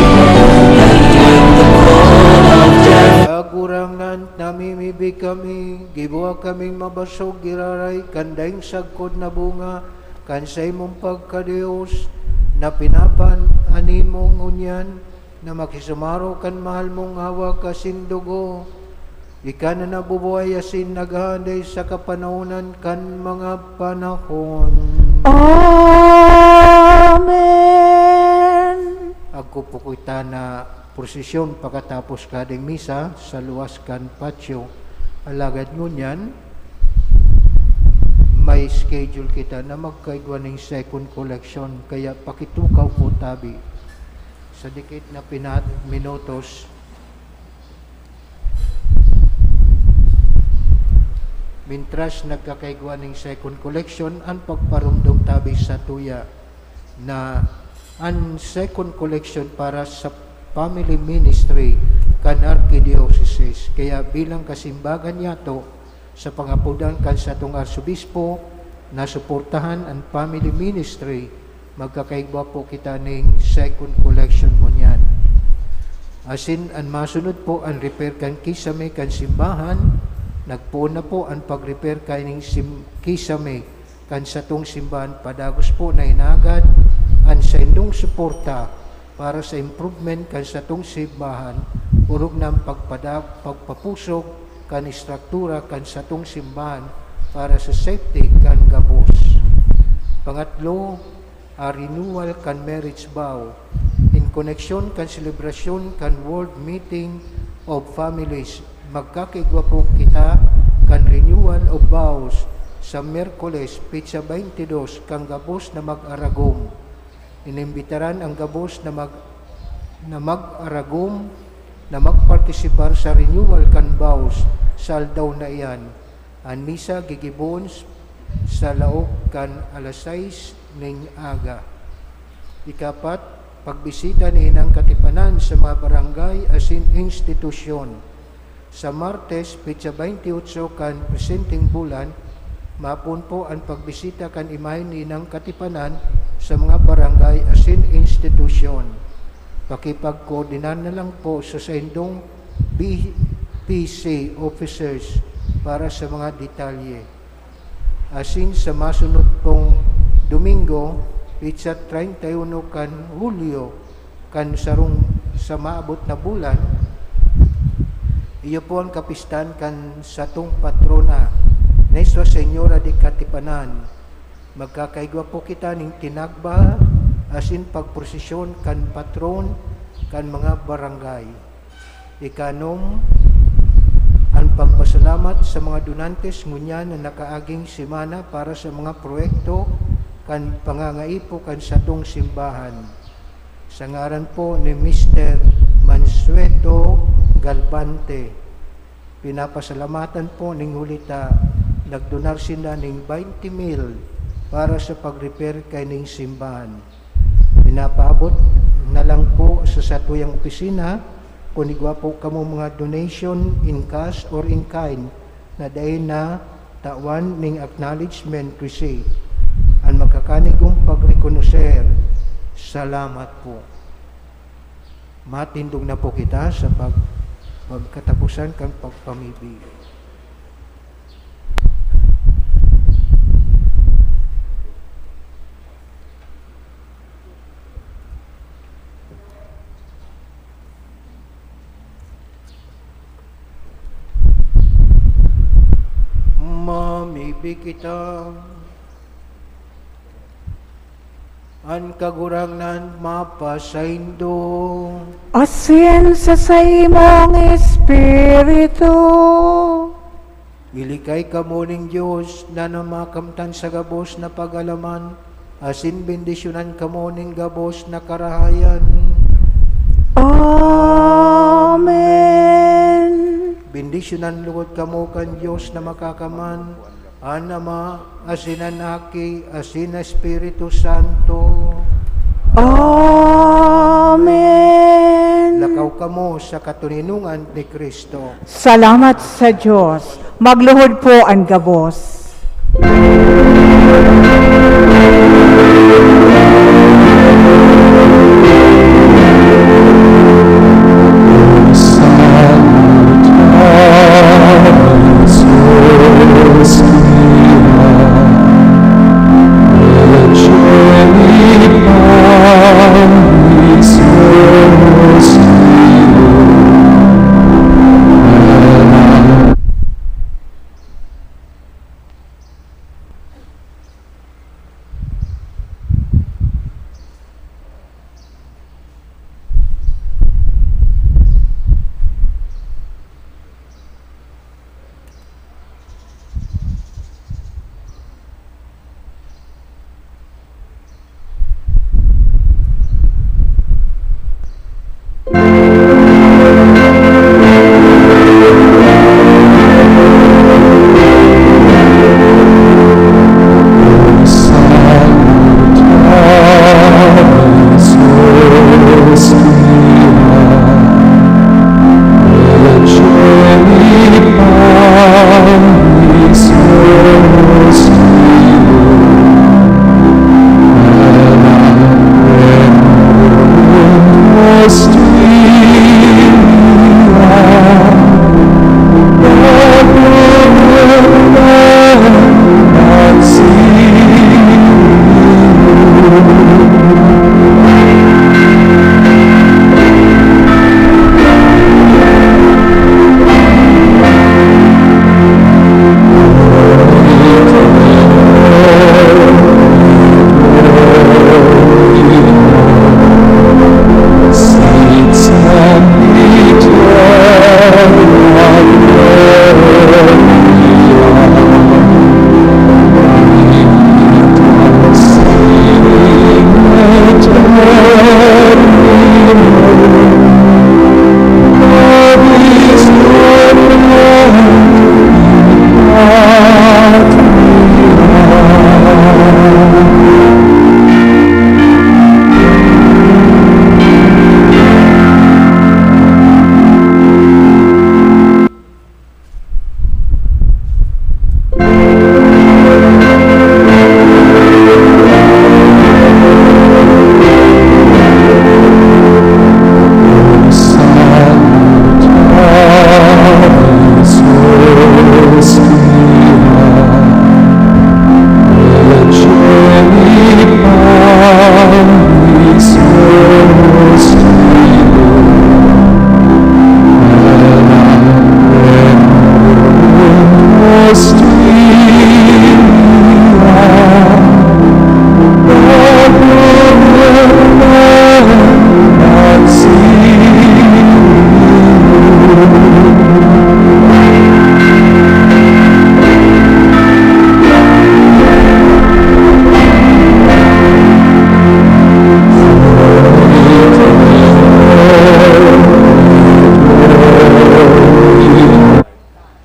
And when the cold of death Kagurangnan, namimibi kami, gibuha kaming mabasog, giraray kan daing sagkod na bunga kan saimong pagka-Dios, na pinapan-ani mo ngunyan na makisumaro kan mahal mong hawak asin dugo. Ika na nabubuhay asin naghahaday sa kapanahonan kan mga panahon. Amen. Agko po kita na prosesyon pakatapos kading misa sa luwas kan patio. Alagad ngunyan, may schedule kita na magkaigwa ning second collection, kaya pakitukaw po tabi. Sa dikit na pina-, minutos, mintras nagkakaigwa ning second collection, an pagparumdom tabi sa tuya na an second collection para sa family ministry kan Arkidiocese. Kaya bilang kasimbagan niyato, sa pangapodan kan satong Arsobispo na suportahan an family ministry, magkakaigwa po kita ning second collection ngunyan. Asin an masunod po an repair kan kisame kan simbahan. Nagpoon na po an pag-repair kaining sim-, kisame kan satong simbahan. Padagos po na hinagad an saindong suporta para sa improvement kan satong simbahan, orog na an pagpada-, pagpapusog kan estruktura kan satong simbahan para sa safety kan gabos. Pangatlo, a renewal kan marriage vow. In koneksyon kan selebrasyon kan World Meeting of Families, magkakaigwa po kita kan renewal of vows sa Miyerkules, petsa twenty-two, kan gabos na mag-aragom. Inimbitaran an gabos na mag-, na mag-aragom na magpartisipar sa renewal kan vows sa aldaw na iyan. An misa gigibohon s-, sa laog kan alas sais ning aga. Ikapat, pagbisita ni Inang Katipanan sa mga barangay asin institusyon. Sa Martes, petsa twenty-eight kan presenteng bulan, mapoon po an pagbisita kan imahen ni Inang Katipanan sa mga barangay asin institusyon. Pakipagkoordinar na lang po sa saindong B P C officers para sa mga detalye. Asin sa masunod pong Domingo, petsa treinta y uno kan Hulyo, kan sarong sa maabot na bulan, iyo po an kapistahan kan satong patrona, Nuestra Señora de Katipanan. Magkakaigwa po kita nin tinagba asin pagprosesyon kan patron kan mga barangay. Ikanom, an pagpasalamat sa mga donantes ngunyan na nakaaging semana para sa mga proyekto kan pangangaipo kan satong simbahan. Sa ngaran po ni Mister Mansueto Galbante, pinapasalamatan po nin huli ta nagdonar sinda nin twenty mil para sa pag-repair kaining simbahan. Pinapaabot na lang po sa satuyang opisina kun igwa po kamo mga donation in cash or in kind na dai na tawan ning acknowledgement receipt. An makakanigong pagrekonoser, salamat po. Matindog na po kita sa pag-, pagkatapusan kan pagpamibi. Mamibi kita. An Kagurangnan mapasaindo. Asin sa saimong espiritu. Ilikay kamo nin Dios na namakamtan sa gabos na pag-alaman, asin bendisyonan kamo nin gabos na karahayan. Amen. Bendisyonan logod kamo kan Dios na Makakaman, an Ama, asin an Aki, asin an Espiritu Santo. Amen. Lakaw kamo sa katoninongan ni Cristo. Salamat sa Dios. Magluhod po an gabos.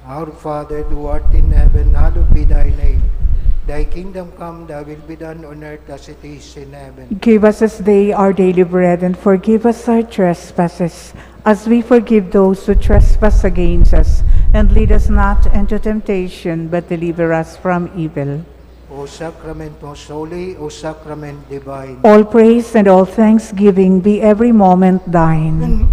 Our Father who art in heaven, hallowed be thy name. Thy kingdom come, thy will be done on earth as it is in heaven. Give us this day our daily bread, and forgive us our trespasses, as we forgive those who trespass against us. And lead us not into temptation, but deliver us from evil. O Sacrament most holy, O Sacrament divine. All praise and all thanksgiving be every moment thine.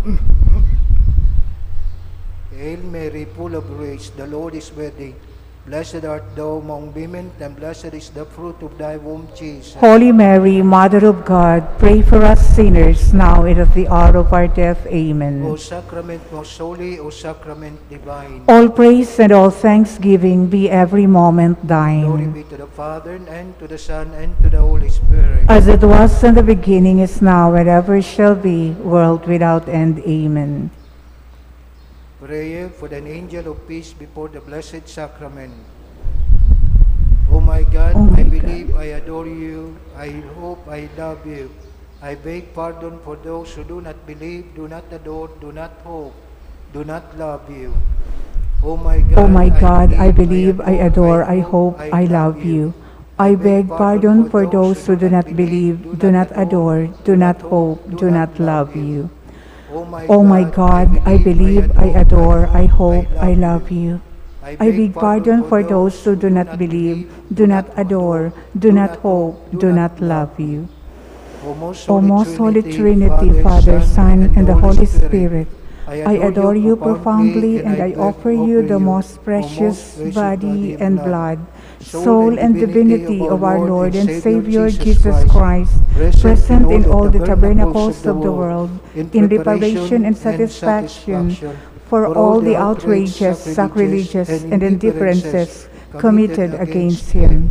Hail Mary, full of grace, the Lord is with thee. Blessed art thou among women, and blessed is the fruit of thy womb, Jesus. Holy Mary, Mother of God, pray for us sinners, now and at the hour of our death. Amen. O Sacrament most holy, O Sacrament divine. All praise and all thanksgiving be every moment thine. Glory be to the Father, and to the Son, and to the Holy Spirit. As it was in the beginning, is now, and ever shall be, world without end. Amen. Prayer for an angel of peace before the Blessed Sacrament. Oh my God, Oh I my believe, God. I adore you, I hope, I love you. I beg pardon for those who do not believe, do not adore, do not hope, do not love you. Oh my God, Oh my God, I believe, I adore, I hope, I love you. I beg pardon for those who do not believe, do not adore, do not hope, do not love you. Oh my God, I believe, I adore, I hope, I love you. I beg pardon for those who do not believe, do not adore, do not hope, do not love you. O most holy Trinity, Father, Son, and the Holy Spirit, I adore you profoundly and I offer you the most precious body and blood, soul, and divinity of our Lord and Savior Jesus Christ, present in all the tabernacles of the world, in reparation and satisfaction for all the outrages, sacrileges, and indifferences committed against him.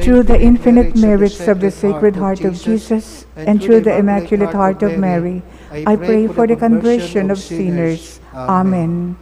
Through the infinite merits of the Sacred Heart of Jesus and through the Immaculate Heart of Mary, I pray for the conversion of sinners. Amen.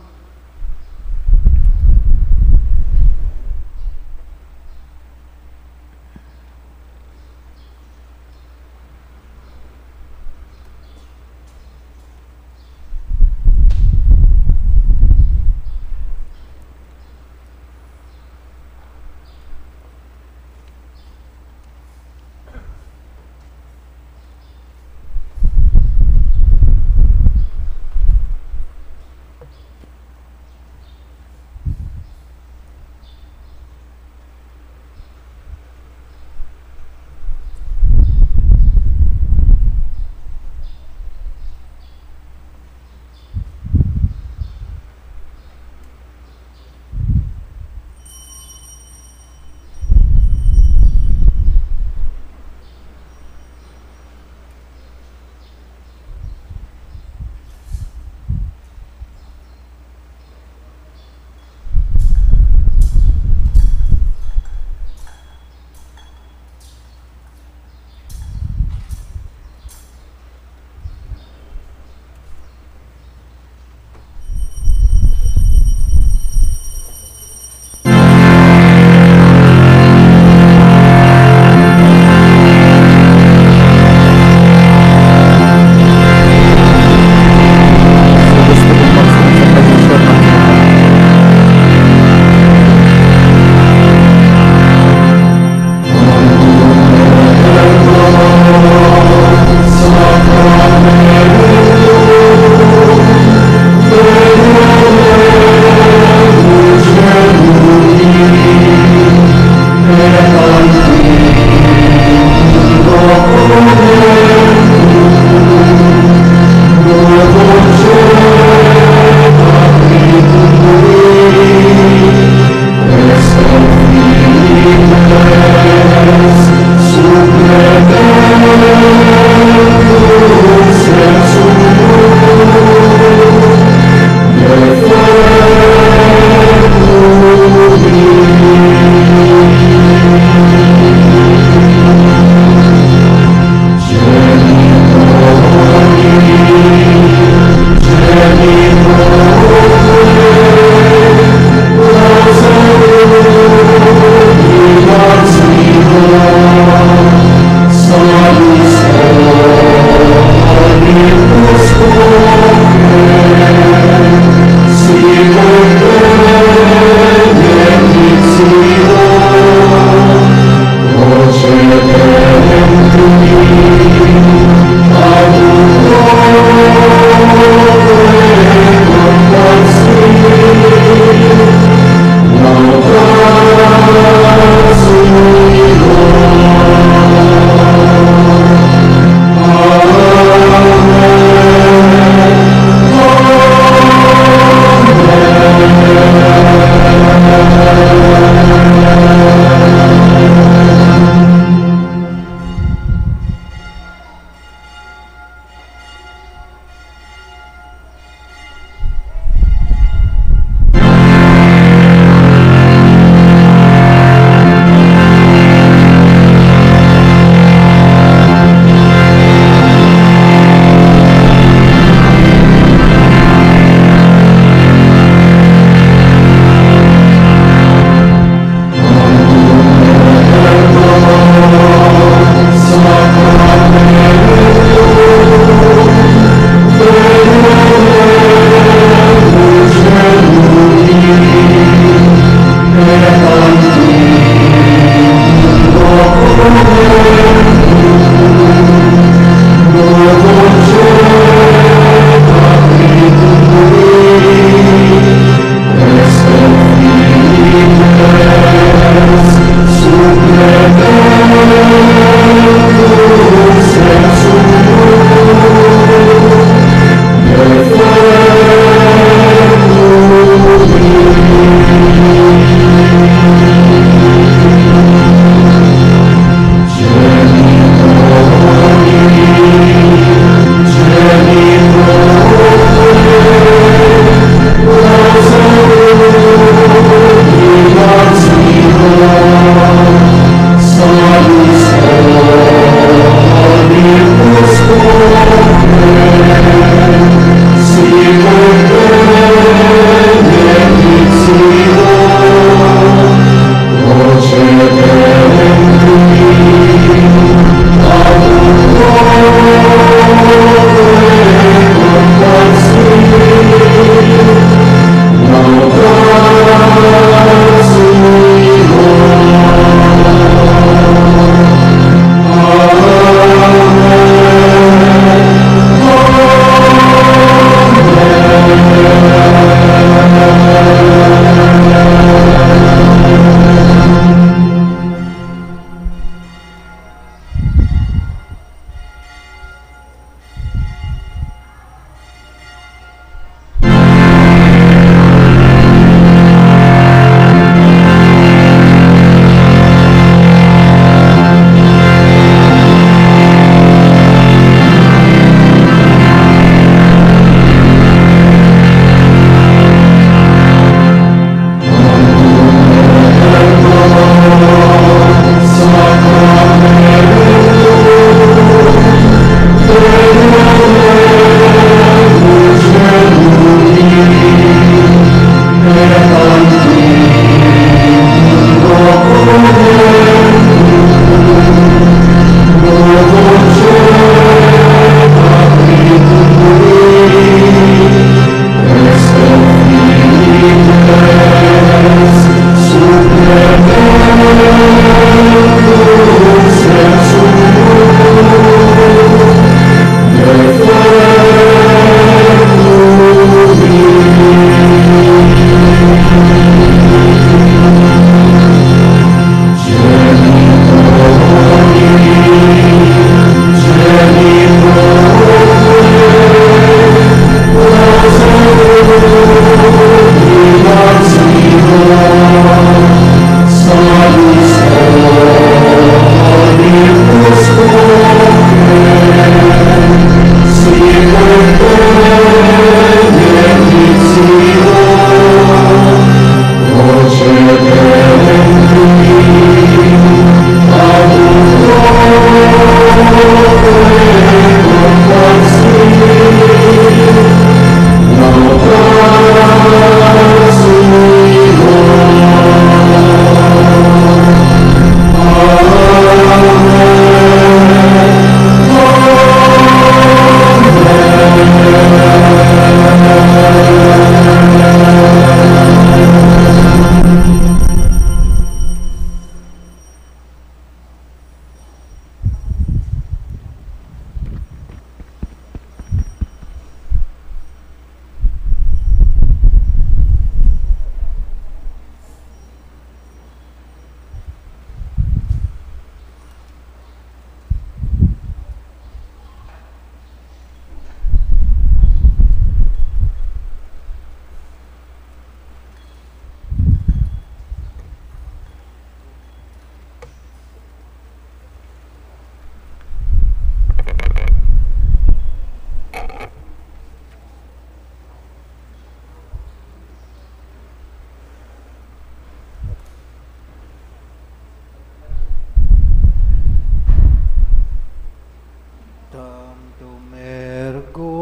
Tantum ergo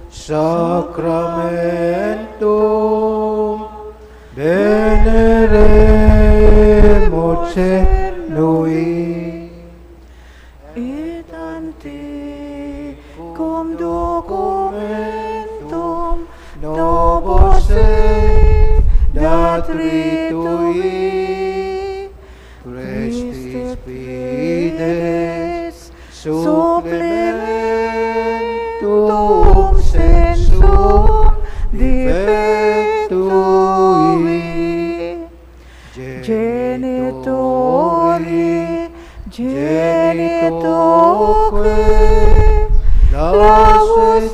sacramentum veneremur cellui, et antiquum documentum nobis sedat ritui, Christi Fides supplementum censum defectui. Genitoque, laus et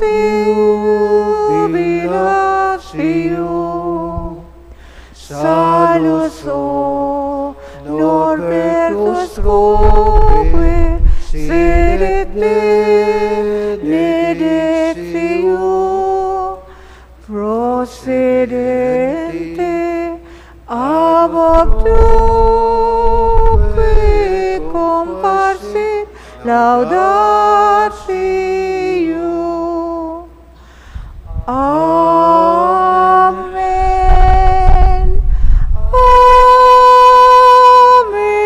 jubilatio, salus honor perductosque, sed et benedictio, procedente ab obduque comparsit laudatio. Amen. Amen.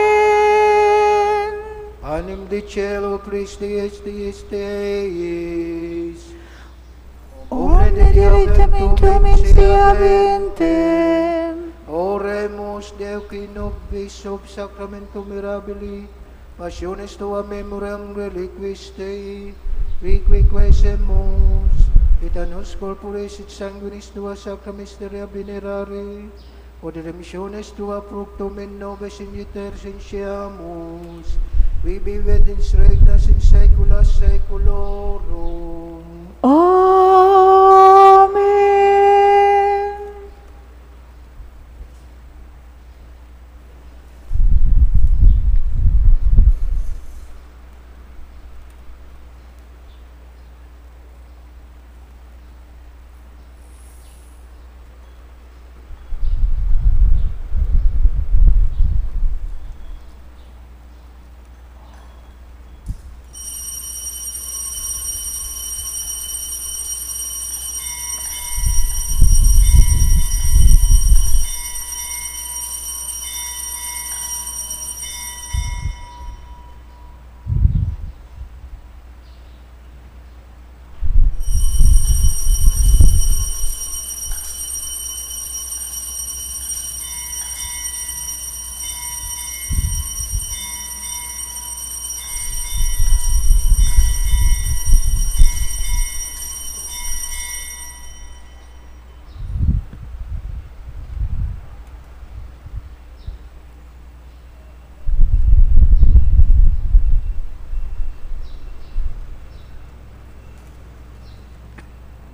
Panem de cielo, Christi estisteis. Omne de divinum tumen siabentem. Oremus, Deo qui nobis sub sacramentum mirabilis passiones tuae memoriam reliquis Dei, qui quaesemus, et a nos corporis et sanguinis tua sacra mysteria venerari, quod remissiones tua fructum in nobis ingeter sentiamus, qui vivet et regnas in saecula saeculorum. Amen.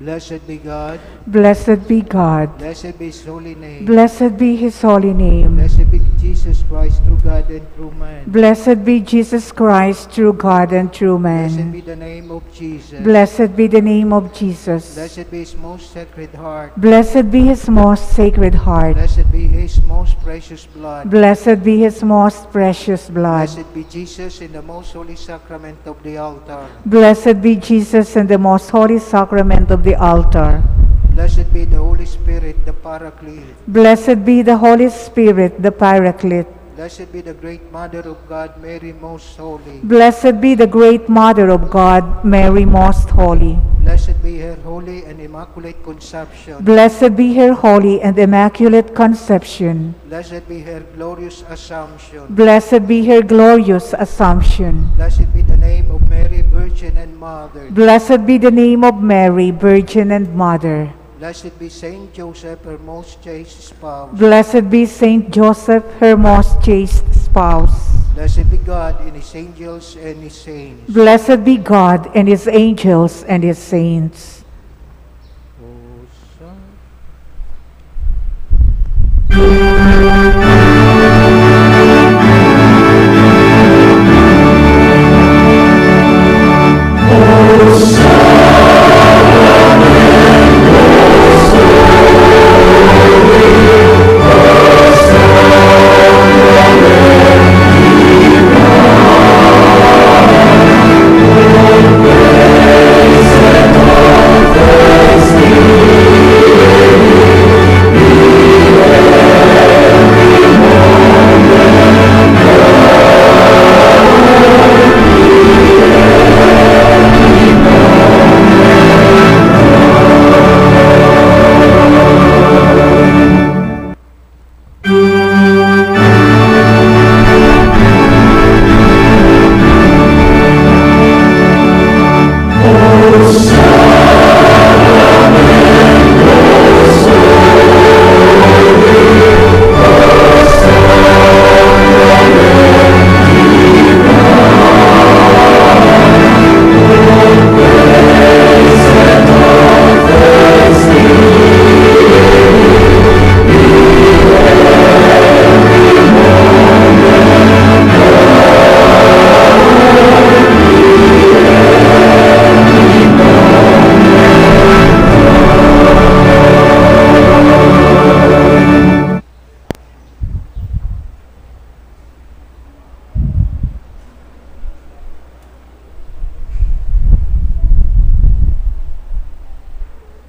Blessed be God. Blessed be God. Blessed be His holy name. Blessed be His holy name. Blessed be Jesus Christ, true God and true man. Blessed be Jesus Christ, true God and true man. Blessed be the name of Jesus. Blessed be the name of Jesus. Blessed be His most sacred heart. Blessed be His most sacred heart. Blessed be His most precious blood. Blessed be His most precious blood. Blessed be Jesus in the most holy sacrament of the altar. Blessed be Jesus in the most holy sacrament of the altar. Blessed be the Holy Spirit, the Paraclete. Blessed be the Holy Spirit, the Paraclete. Blessed be the great Mother of God, Mary Most Holy. Blessed be the great Mother of God, Mary Most Holy. Blessed be her holy and immaculate conception. Blessed be her holy and immaculate conception. Blessed be her glorious Assumption. Blessed be her glorious Assumption. Blessed be the name of Mary, Virgin and Mother. Blessed be the name of Mary, Virgin and Mother. Blessed be Saint Joseph, her most chaste spouse. Blessed be Saint Joseph, her most chaste spouse. Blessed be God and his angels and his saints. Blessed be God and his angels and his saints.